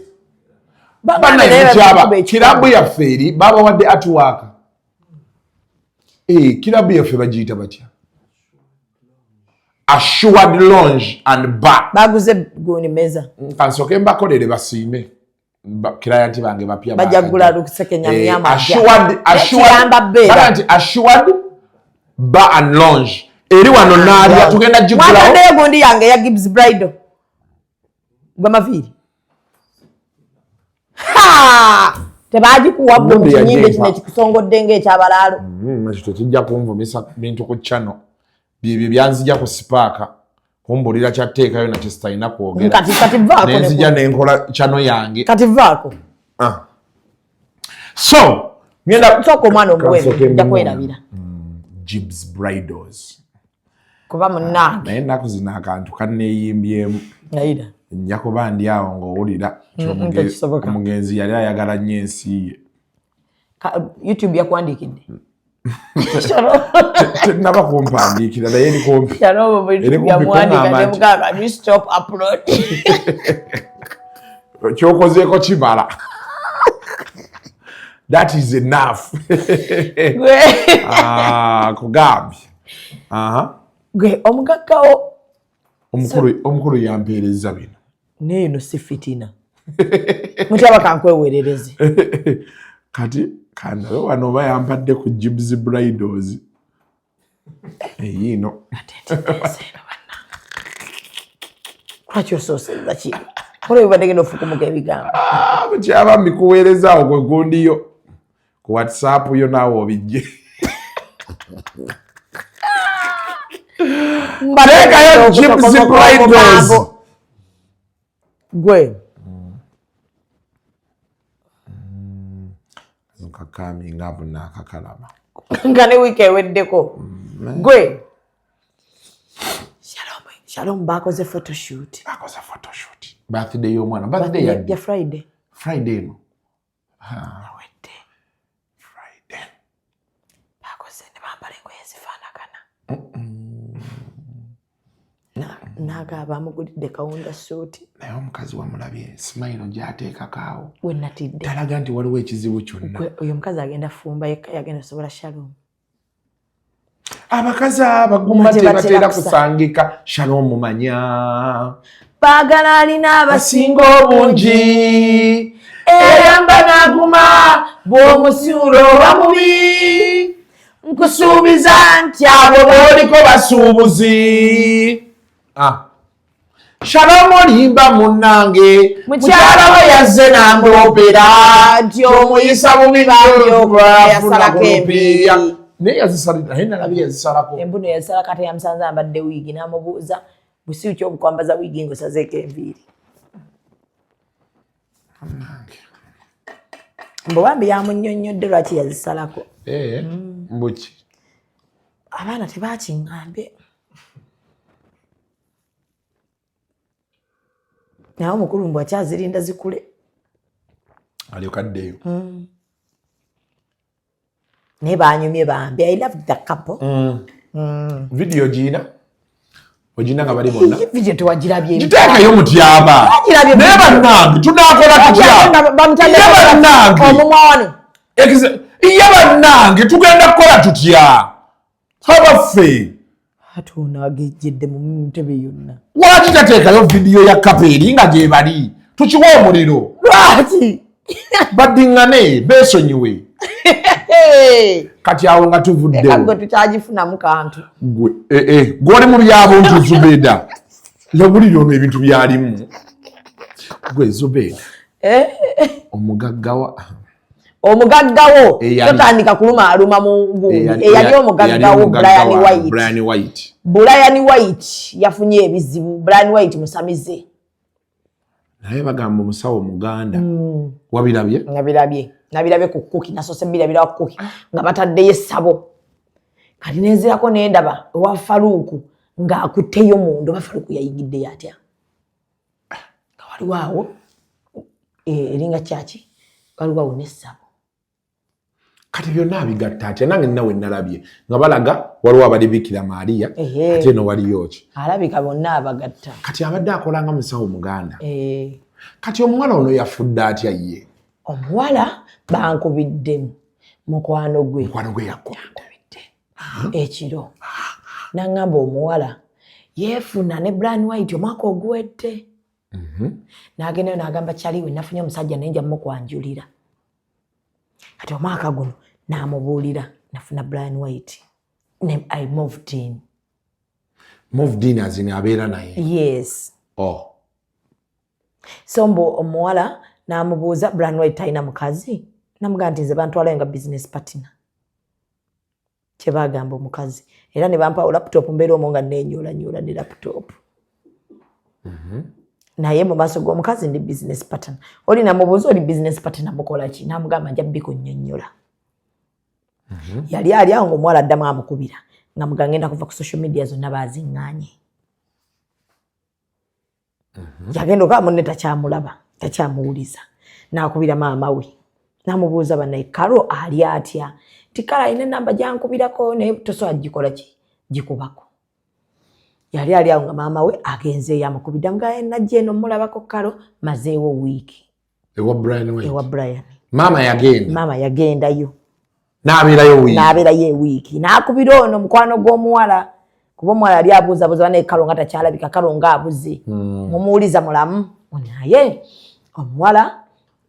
Banaye mutyaba, kirabu yaffe eri babawadde artwork. Kirabu yaffe bagiyita batya? Assured Lounge and Bar. Baguze gundi meza. Kansooke mbakolere basiime client bange bapya. Bajja kugula lusekenya myama. Assured nti Assured Bar and Lounge eri wano Naalya, tugenda gigulawo. Mwataddeyo gundi yange ya Gibbs Bridal gwamaviiri tebagikuwa gwe mu kinyimbe kino ekikusongodde ng'ekyabalaalo. Ekyo tekijja kunvumisa bintu ku channel. Byebyo byanzija ku sipaaka kumbulira kyatteekayo nakyo sitalina kwogera, nenzija nenkola channel yange. Kati vaako. So ngenda sooka omwana omuwe, nja kwerabira. Gibbs Bridals. Kuba munnange. Naye ennaku zino akantu kanneeyimbyemu. Nayira. Nja kuba ndi awo ng'owulira omugenzi yali ayagala nnyo ensi ye. YouTube yakuwandiikidde? Tenaba kumpandiikira, naye eri kumpi. Yamuwandiika, stop upload. Kyokozeeko kimala, that is enough. Kugambye. Gwe omugaggawo. Omukulu yampeereza bino. Neeno si fitina, mutyaba kankwewerereze. Kati kandabe wano oba yampadde ku Gibbs Bridals eyiino. Lwaki osooseza kino? Olwo bibadde genda ofukumuka ebigambo. Mukyaba mbikuweerezaawo gwe gundiyo ku WhatsApp yo, naawe obijje. Teekayo Gibbs Bridals. Gwe. Nkakaminga naakakalaba. Nga ne wiiki eweddeko. Gwe Shalom, Shalom bakoze photoshoot. Bakoze photoshoot. Birthday y'omwana. Birthday ya ya Friday. Friday eno. Awedde. Friday. Bakoze ne bambala engoye ezifaanagana. N'agaba amugulidde kawunda suuti. Naye omukazi wamulabye smile gy'ateekako awo. We natidde. Talaga nti waliwo ekizibu kyonna. Gwe oyo omukazi agenda fumba yekka yagenda sobola Shalom. Abakazi abaguma tebatera kusangika. Shalom manya. Baagala alina abasinga obungi. Era mba naguma bw'omusuula oba mubi. Nkusuubiza nti abo b'oliko basuubuzi. Shalom olimba munnange. Mukyala we yazze n'amulopera nti omuyisa bubi yasalako embiiri. Naye yazisalira, naye nalabye yazisalako. Embuno yazisalako ate yamusanze ambadde wiigi n'amubuuza busiru ki obukwambaza wiigi ng'osazeeko enviiri. Mbu bambi yamunnyonnyodde lwaki yazisalako. Mbuki? Abaana tebakiŋŋambye. Naye omukulu mbu akyazirinda zikule. Alyoka addeyo. Naye banyumye bambi. I love the couple. Video gina? Ogina nga bali bonna? Video tewagirabye. Giteekayo mutyaba. Naye bannange tunaakola tutya? Ye bannange. Omumwa wano. Ye bannange tugenda kukola tutya? Abaffe. Ate ono agejjedde mu ntebe yonna. Lwaki tateekayo vidiyo ya couple eri nga gye bali? Tukiwa omuliro. Lwaki? Baddiŋŋane beesonyiwe. Kati awo nga tuvuddewo. Gwe tukyagifunamu kantu. Gwe gw'oli mu byabuntu Zubeda. Yawulira ono ebintu byalimu. Gwe Zubeda. Omugaggawa. Omugaggawo totandika kulumaaluma mu gundi. Eyali omugaggawo Brian White. Brian White. Brian White yafunye ebizibu. Brian White musamize. Naye bagamba omusawo Muganda. Wabirabye? Nabirabye. Nabirabye ku kuki, nasose birabira ku kuki nga bataddeyo essabo. Kati nenzirako nendaba ewa Faruku ng'akutteyo munda, oba Faruku yayingiddeyo atya? Nga waliwo awo eringa kyaki, waliwo awo n'essabo. Kati byonna abigatta atya? Nange nnawe nalabye nga balaga waliwo abali Bikira Maria ate eno waliyo ki? Alabika bonna abagatta. Kati abadde akola nga musawo Muganda. Kati omuwala ono yafudde atya ye? Omuwala bankubiddemu mukwano gwe. Mukwano gwe yakubidde ekiro. N'aŋŋamba omuwala yeefuna ne Brian White omwaka oguwedde. N'agendayo n'agamba kyaliwe nafunye omusajja naye nja mukwanjulira. Kati omwaka guno n'amubuulira nafuna Brian White. I moved in. Moved in as in abeera naye? Yes. Oh. So mbu omuwala n'amubuuza Brian White talina mukazi? Namugamba nti nze bantwalayo nga business partner. Kye baagamba omukazi. Era ne bampa laptop mbeera omwo nga neenyoolanyoola ne laptop. Naye mu maaso g'omukazi ndi business partner. Oli namubuuza oli business partner mukola ki? N'amugamba nja bikunnyonnyola. Yali ali awo ng'omuwala addamu amukubira. Nga mugamba ngenda kuva ku social media zonna baaziŋŋaanye. Yagenda okaba munne takyamulaba, takyamuwuliza. N'akubira maama we. N'amubuuza bannaye Karo ali atya? Nti Karo alina ennamba gy'ankubirako naye tosobola gikola ki? Gikubako. Yali ali awo nga maama we agenzeeyo amukubidde amugamba najja eno mmulabako Karo mazeewo wiiki. Ewa Brian White. Ewa Brian. Maama yagenda. Maama yagendayo. N'abeerayo wiiki. N'abeerayo ewiiki. N'akubira ono mukwano gw'omuwala. Kuba omuwala yali abuuzabuuza bannaye Karo nga takyalabika, Karo ng'abuze. Mumuwuliza mulamu. Naye omuwala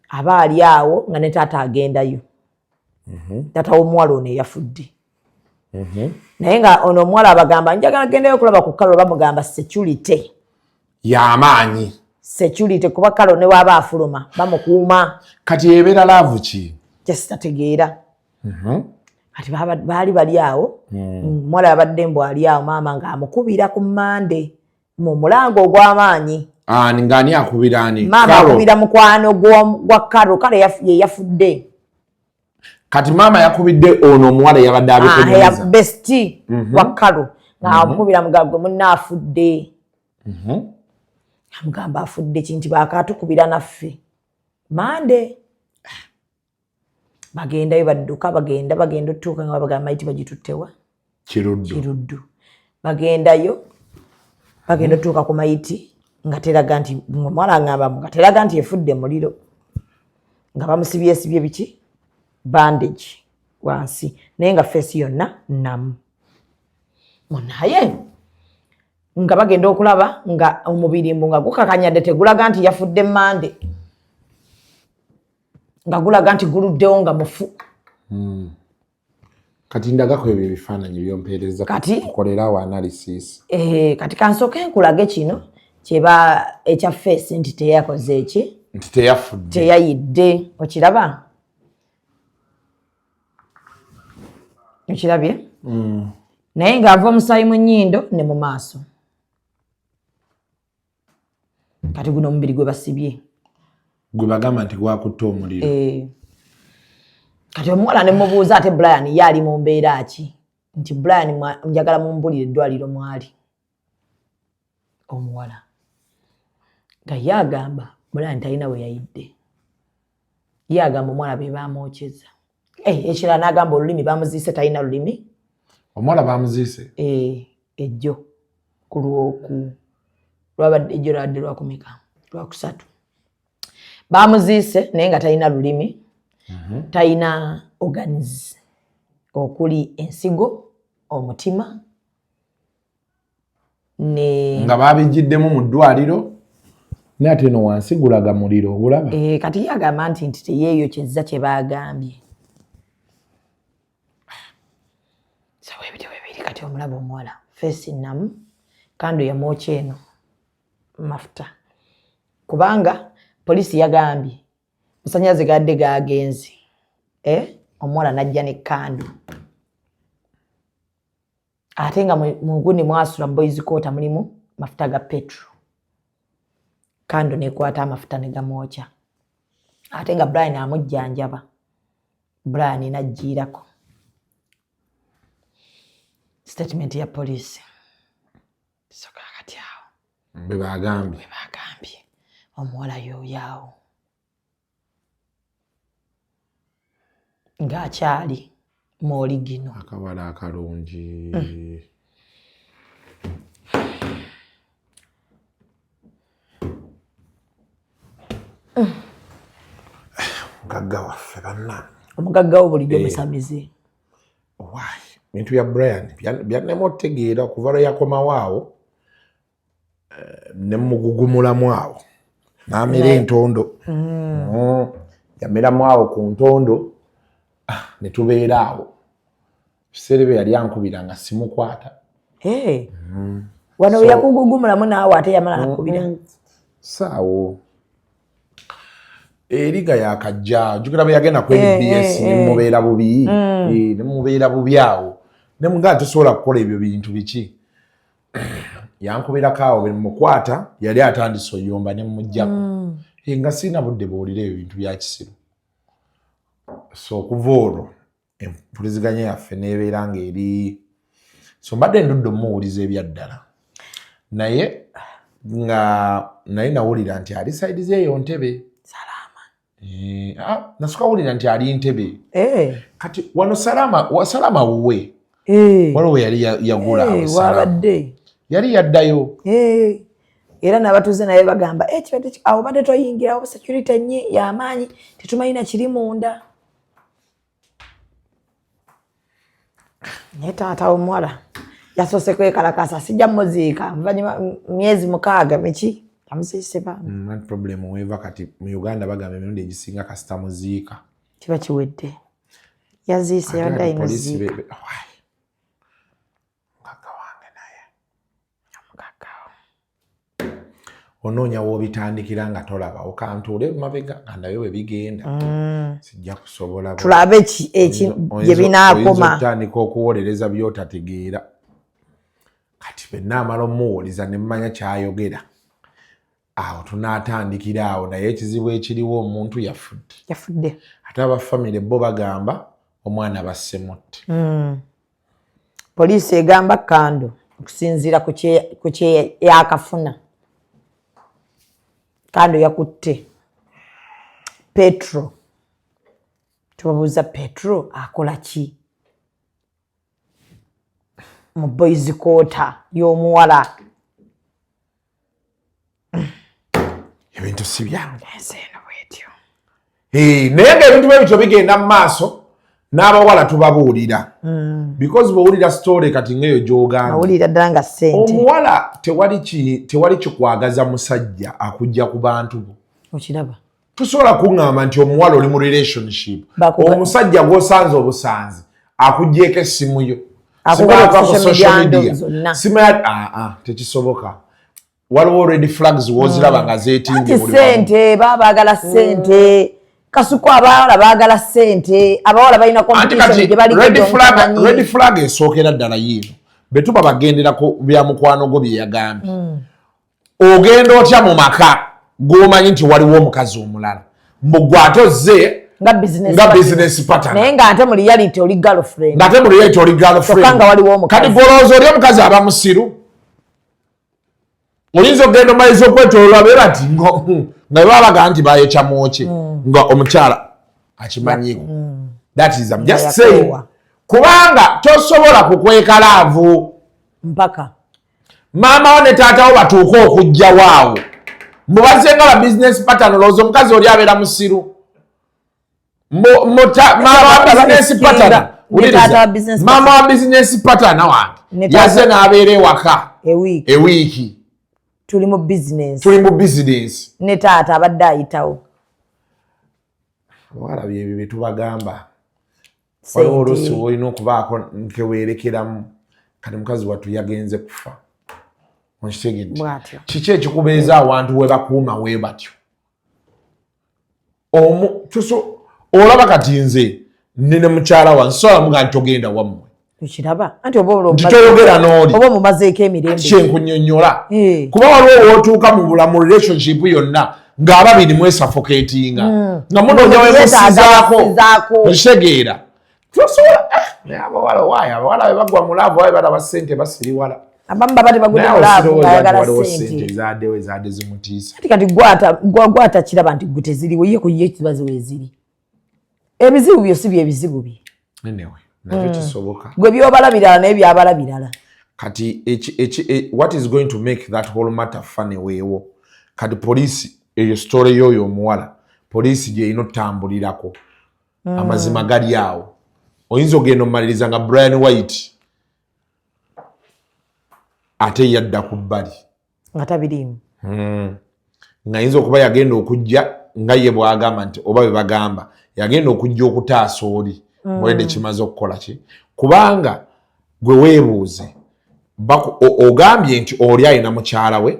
aba ali awo nga ne taata agendayo. Taata w'omuwala ono eyafudde. Naye nga ono omuwala abagamba njagala gendayo okulaba ku Karo, bamugamba security. Y'amaanyi. Security kuba Karo ne waba afuluma bamukuuma. Kati ebeera laavu ki? Kyesitategeera. Kati baali bali awo, omuwala yabadde mbu ali awo maama ng'amukubira ku Mmande mu mulango ogw'amaanyi. Ani ng'ani akubira ani? Maama akubira mukwano gwa Karo, Karo ye yafudde. Kati maama yakubidde ono omuwala yabadde abikunyumiza. Bestie wa Kalo ng'amukubira mugamba gwe munne afudde. Amugamba afudde kinti bakatukubira naffe Mande. Bagendayo badduka bagenda bagenda otuuka nga babagamba maiti bagituttewa Kiruddu. Bagendayo bagenda otuuka ku mayiti nga teraga nti omuwala angamba nga teraga nti efudde muliro, nga bamusibyesibye biki bandage wansi, naye nga face yonna namu munaye, nga bagenda okulaba nga omubiri mbu nga gukakanyadde, tegulaga nti yafudde Mande, nga gulaga nti guluddewo nga mufu. Kati ndagako ebyo ebifaananyi byompeereza tukolerawo analysis. Kati kansooke nkulage kino kyeba ekya face nti teyakoze eki, nti teyafudde, teyayidde. Okiraba? Okirabye? Naye ng'ava omusaayi mu nnyindo ne mu maaso. Kati guno omubiri gwe basibye, gwe bagamba nti gwakutta omuliro. Kati omuwala ne mubuuza, ate Brian ye ali mu mbeera ki? Nti Brian njagala mumbulire eddwaliro mwali. Omuwala nga ye agamba Brian talina we yayidde, ye agamba omuwala be bamwokyeza. Ekirala n'agamba olulimi bamuziise, talina lulimi. Omuwala bamuziise? Ejjo ku lwoku lwabadde ejjo lwabadde lwakumeka, lwakusatu bamuziise, naye nga talina lulimi, talina organs okuli ensigo, omutima ne Nga babigiddemu mu ddwaliro, naye ate eno wansi gulaga muliro, ogulaba? Kati ye agamba nti teyeeyokyezza kye baagambye. So ebityo bibiri. Kati omulaba omuwala face namu, candle yamwokya eno mafuta, kubanga poliisi yagambye masannyalaze gadde gagenze, omuwala najja ne candle, ate nga mu gundi mwasula mu boys quarter mulimu mafuta ga petrol, candle nekwata amafuta ne gamwokya, ate nga Brian amujjanjaba. Brian najjiirako statement ya poliisi. Soka kati awo bwe bagambye, bwe bagambye omuwala yooyo awo ng'akyali mu original. Akawala akalungi. Mugagga waffe banna. Omugagga wo bulijjo musamize. Why bintu bya Brian byannema otegeera okuva lwe yakomawo awo, ne mugugumulamu awo n'amera entondo. Yameramu awo ku ntondo, ne tubeera awo. Ebiseera ebyo yali ankubira nga simukwata. Wano yakugugumulamu naawe ate yamala nakubira? Saawo eriga yakajja, jjukira bwe yagenda ku NBS, nemubeera bubi, nemubeera bubi awo, nemugaa tosobola kukola ebyo bintu biki. Yankubirako awo bemukwata, yali atandise oyomba nemujjako, nga sirina budde buwulira ebyo bintu bya kisiru. So okuva olwo empuliziganya yaffe nebeera nga eri, so mbadde ndudde omuwuliza ebyaddala, naye nga naye nawulira nti ali side zeeyo Ntebe. Salama. Nasooka wulira nti ali Ntebe. Kati wano Salama, Salama wuwe, waliwo we yali yagula awo Salama. Wabadde. Yali yaddayo. Era n'abatuuze naye bagamba, "Kibadde awo badde toyingirawo, security nnyi y'amaanyi, tetumanyina kiri munda." Naye taata omuwala yasoose kwekalakasa, sijja muziika nvanyuma myezi 6 miki amuziise bambi. Problem weva kati mu Uganda bagamba emirundi egisinga kasita muziika kiba kiwedde. Yaziise, Ate yabadde kati alina poliisi oziika. Why? Mugagga wange naye onoonya w'obitandikira nga tolaba. Okantuule mabega nga ndabe bwe bigenda, sijja kusobola Tulabe eki gye binaakoma. Oyinza okutandika okuwolereza by'otategeera. Kati bwe naamala omuwuliza ne mmanya kyayogera, awo tunaatandikira awo. Naye ekizibu ekiriwo, omuntu yafudde. Yafudde. Ate abafamire bo bagamba Omwana bassemutte. Poliisi egamba Kando okusinziira ku kye yakafuna, Kando yakutte Petro. Tubabuuza, Petro akola ki mu boys quarter y'omuwala? Ebintu si byangu. Ensi eno bwetyo. Naye ngaebintu bwebityo bigenda mu maaso, n'abawala tubabuulira, because bwowulira story kati ngaeyo gy'ogambye, Awulira ddala nga ssente. Omuwala tewali kikwagaza musajja akujja ku bantu bo. Okiraba? Tosobola kuŋŋamba nti omuwala oli mu relationship, omusajja gw'osanze obusanzi akugyeko essimu yo. Akugoba Simanya ku ava ku social social media media. zonna. Simanya, ah, ah, tekisoboka. Waliwo red flags woziraba nga zeetimbye Anti buli wamu. Ssente, baba baagala ssente, Kasuku. Abawala baagala ssente, abawala balina Anti competition kati gye baliko. red flag, Gy'omumanyi. red flag esookera ddala yiino: bwe tuba bagendera ku bya mukwano gwo bye yagambye, ogenda otya mu maka g'omanyi nti waliwo omukazi omulala, mbu gwe ate ozze nga business nga partner. business partner. Naye ng'ate mu reality oli girlfriend. Ng'ate mu reality oli girlfriend. Kyokka nga waliwo omukazi. Kati gwolowooza oli omukazi aba musiru? Oyinza okugenda omaliza okwetololwa be bati nga bwe babaga nti bayokya mwokye, nga omukyala akimanyiiko. That is, I'm just Nga saying, yakoowa. Kubanga tosobola kukweka love. Mpaka Maama wo ne taata wo batuuke okujjawo awo mubaze nga ba business partner. Olowooza omukazi oli abeera musiru? Maama wa business partner, Ne taata wa wuliriza, business maama wa business partner wange Ne taata- yazze n'abeera ewaka ewiiki. Ewiiki. Tuli mu business. Tuli mu business. Ne taata abadde ayitawo. Abawala byebyo bye tubagamba. Waliwo oluusi Sente. olina okubaako nkeweerekeramu. Kati mukazi wattu yagenze kufa, okitegedde? Bw'atyo. Kiki ekikubeeza awantu we bakuuma we batyo? Olaba kati nze nine mukyala wa nsobola muga nti togenda wammwe. Okiraba anti oba Nti toyogera n'oli. Oba omumazeeko emirembe. Kyenkunyonyola, kuba waliwo wootuuka mu bulamu, relationship yonna, ng'ababiri mwesuffocatinga, nga munoonya wemusizaako. Yeetaaga. Okitegeera? Tosobola, naye abawala, waayo abawala bwe bagwa mu love, waayo balaba ssente basiriwala. Abamu baba tebagudde Naye mu love, sirowooza nti ng'ayagala waliwo ssente ssente. ezaddewo ezadde zimutiisa. Ati kati gwatakiraba nti gwe teziriwo, ye ku ye kiba weeziri. Ebizibu byo si byebizibu bye. Anyway, nakyo kisoboka. Gwe byobala birala, naye byabala birala. Kati what is going to make that whole matter funny, weewo kati poliisi eyo story y'oyo omuwala, poliisi gyerina otambulirako. Amazima gali awo, oyinza ogenda omumaliriza nga Brian White ate yadda ku bbali. Nga tabiriimu. Ng'ayinza okuba yagenda okujja nga ye bw'agamba nti, oba bwe bagamba, yagenda okujja okutaasa oli mwedde kimaze okukola ki. Kubanga gwe weebuuze, ogambye nti oli alina mukyala we,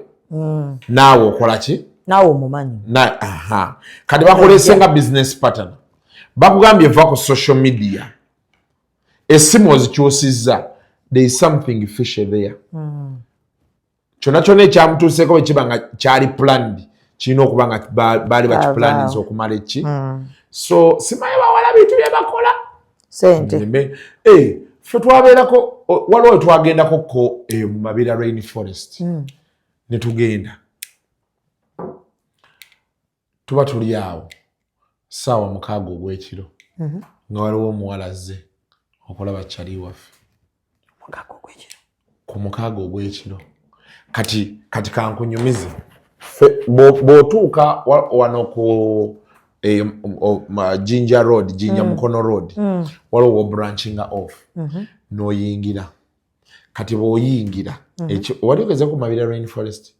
naawe okola ki? Naawe omumanyi. Aha. Kati bakulese nga business partner, bakugambye va ku social media, essimu ozikyusizza. There is something fishy there. Kyonna kyonna ekyamutuuseeko bwe kiba nga kyali planned, kirina okuba nga baali bakiplaninze okumala eki. So simanyi bawala bintu bye bakola. Sente. Ffe twabeerako, waliwo we twagendako ko eyo mu Mabira rain forest, ne tugenda, tuba tuli awo 6:00 ogw'ekiro, nga waliwo omuwala azze okulaba kyali waffe. 6 ogw'ekiro? Ku 6 ogw'ekiro. Kati kankunyumize. Bw'otuuka wano ku Jinja Road, Jinja Mukono Road, waliwo wo off n'oyingira. Kati bw'oyingira, wali ogeze ku Mabira rain forest?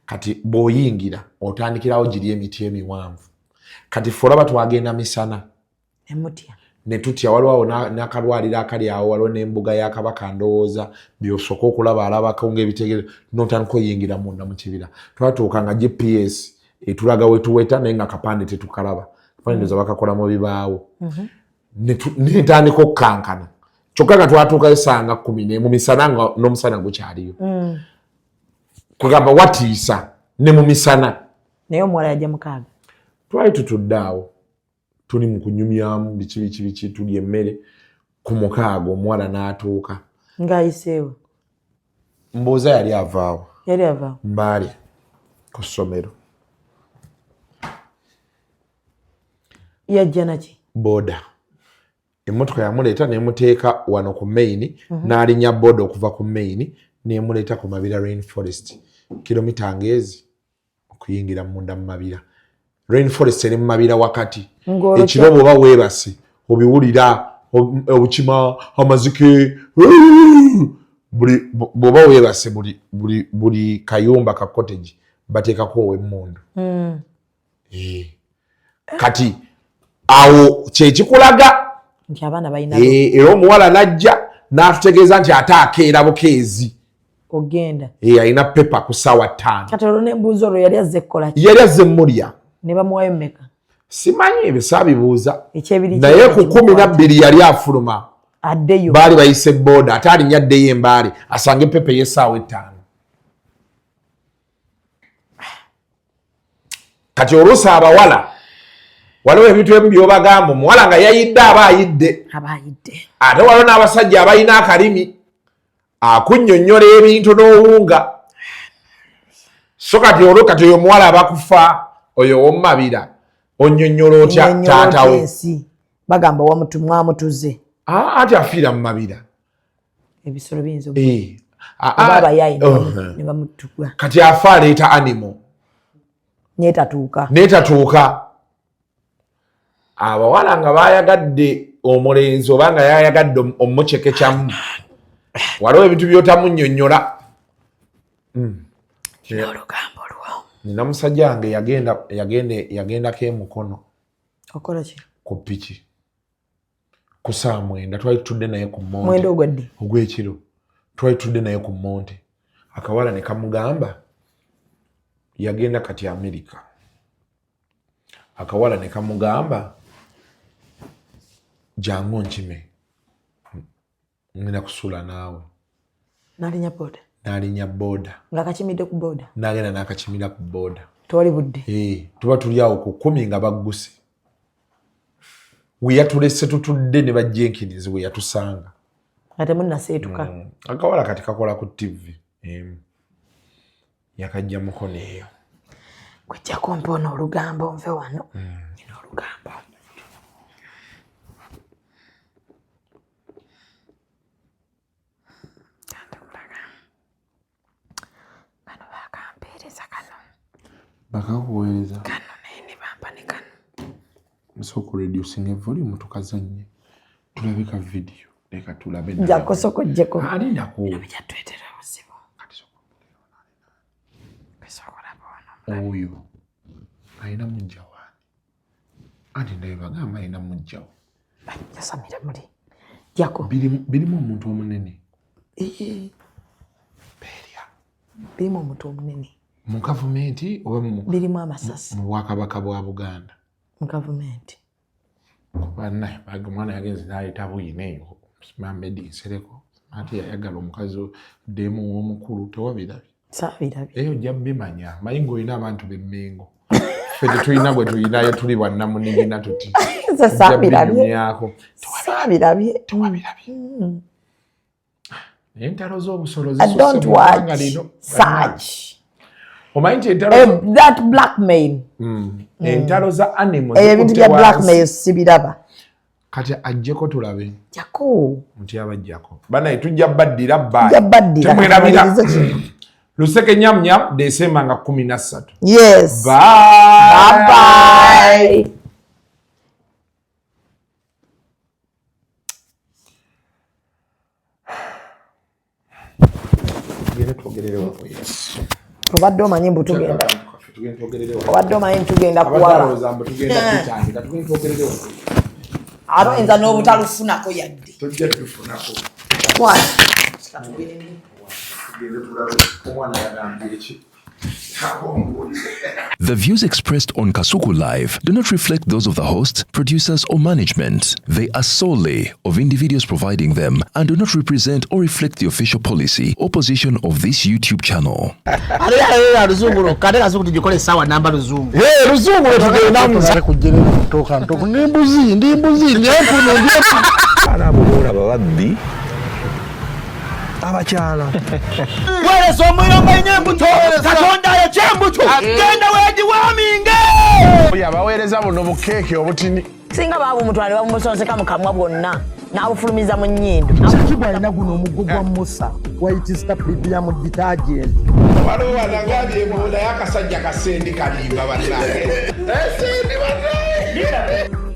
Kati bw'oyingira otandikirawo giri emiti emiwanvu. Kati ffe olaba twagenda misana. Emutya. Ne tutya. Waliwo awo n'akalwaliro akali awo, waliwo n'embuga ya Kabaka, ndowooza byosooka okulaba, alabako ngaebitegere, notandika oyingira munda mu kibira. Twatuuka nga GPS etulaga wetuweta, naye nga kapande tetukalaba. Kapande ndowooza bakakola mu bibaawo. Netandika okukankana, kyokka nga twatuukayo sanga 11 misana, nga n'omusana gukyaliyo. Kugamba watiisa ne mu misana. Naye omuwala yajja 6? Twali tutudde awo. Tuli mu kunyumyamu biki biki biki, tulya emmere ku 6 omuwala n'atuuka. Ng'ayiseewo. Mbuuza yali avaawo. Yali avaawo. Mbaale ku ssomero. Yajja naki? Boda. Emmotoka yamuleeta n'emuteeka wano ku main, n'alinnya boda okuva ku main n'emuleeta ku Mabira Rainforest. Kilomita ng'ezi okuyingira munda mu Mabira. Rainforest eri mu Mabira wakati. Ekiro bw'oba weebase obiwulira obukima amazike. Buli bw'oba weebase buli kayumba ka cottage bateekako ow'emmundu. Kati awo kyekikulaga nti abaana balina era omuwala n'ajja n'atutegeeza nti ate akeera bukeezi. Ogenda. Alina pepa ku ssaawa 5. Kati olwo n'embuuzi olwo yali azze kukola ki? Yali azze mmulya. Ne bamuwayo mmeka? Simanyi ebyo saabibuuza. Ekyebiri naye ku 12 yali afuluma. Addeyo. Baali bayise boda ate alinnya addeyo Embaale asange pepa ey'essaawa 5. Kati oluusi abawala waliwo ebintu ebimu by'obagamba omuwala nga yayidde aba ayidde. Aba ayidde. Ate waliwo n'abasajja abalina akalimi akunnyonnyola ebintu n'owunga. So kati olwo kati oyo omuwala abakufa oyo ow'omu onnyonnyola otya taata we? Bagamba mwamutuze. Ati afiira mu Mabira. Ebisolo biyinza oba abayaayi ne bamutuga. Kati afa aleeta animal. Neetatuuka. Neetatuuka. Abawala nga bayagadde omulenzi oba nga yayagadde omucekekyamu. Waliwo ebintu by'otamunnyonnyola. Olugambo lwo. Nina musajja wange yagendako emukono. Okola ki? Ku piki. Ku ssaawa 9 twali tutudde naye ku Monte. 9 ogwadde? Ogw'ekiro. Twali tutudde naye ku Monte. Akawala ne kamugamba yagenda kati Amerika. Akawala ne kamugamba jangu nkime. Ngenda kusula naawe. N'alinnya boda. N'alinnya boda. Ng'akakimidde ku boda. N'agenda n'akakimira ku boda. Tewali budde. Tuba tuli awo ku 10 nga bagguse. We yatulese tutudde ne bajjenkinizi we yatusanga. Nga temunnaseetuka. Akawala kati kakola ku TV. Yakajja mukono eyo. Kujjako mpoona olugambo nve wano. Nina olugambo. Bano bakampeereza kano. Bakakuweereza? Kano naye ne bampa ne kano. Nsooka reducing volume tukazannye. Tulabe ka video. Leka tulabe. Njako soko jjeko. Alindako. Bino bijja obuzibu. Oyo alina mujja waani? Anti naye bagamba alina mujja we. Yasamira muli. Jako. Birimu omuntu omunene. Beerya. Birimu omuntu omunene. Mu gavumenti oba mu birimu amasasi. Mu bwakabaka bwa Buganda. Mu gavumenti. Bannaye omwana yagenze n'aleeta bwino eyo. Mohammed Nsereko ate yayagala omukazi ddeemu ow'omukulu tewabirabye. Saabirabye. Eyo ojja bimanya. Manyi ng'olina abantu b'Emmengo. Ffe tetulina bwe tulinayo tuli bwannamunigina tuti. Nze saabirabye. Saabirabye. Tewabirabye. Entalo z'obusolo zisusse mu ggwanga lino. Search. Omanyi nti entalo that blackmail. Entalo za animals. Ebintu bya blackmail sibiraba. Kati ajjeko tulabe. Jako. Nti abajjako. Banaye tujja baddira bye. Tujja baddira. Temwerabira. Luseke nyam nyam Desemba nga 13. Yes. Bye. Bye bye. Obadde omanyi mbu tugenda. Obadde omanyi tugenda kuwala. Ate oyinza n'obutalufunako yadde. Tojja tufunako. Kwani? Tugende tulabe omwana yagambye ki. The views expressed on Kasuku Live do not reflect those of the host, producers, or management. They are solely of individuals providing them and do not represent or reflect the official policy or position of this YouTube channel. Ate yalera luzungu lwokka, ate Kasuku tugikole essaawa namba luzungu. Hey, luzungu lwetugendamu. Kujjerera ntoka ndi mbuzi, ndi mbuzi, ndi empunu, ndi empunu. Abo boolaba babbi abakyala. Weereza omuliro nga embuto, Katonda ayokya embuto, genda weegiwaaminge. Abaweereza buno bukeeke obutini. Singa baabumutwala ne babumusonseka mu kamwa bwonna n'abufulumiza mu nnyindo. Kigwa alina guno omuggo gwa Musa, White Star Premium Detergent. Waliwo wanagambye mbu naye akasajja kasendi kalimba bannange. Sendi bannange.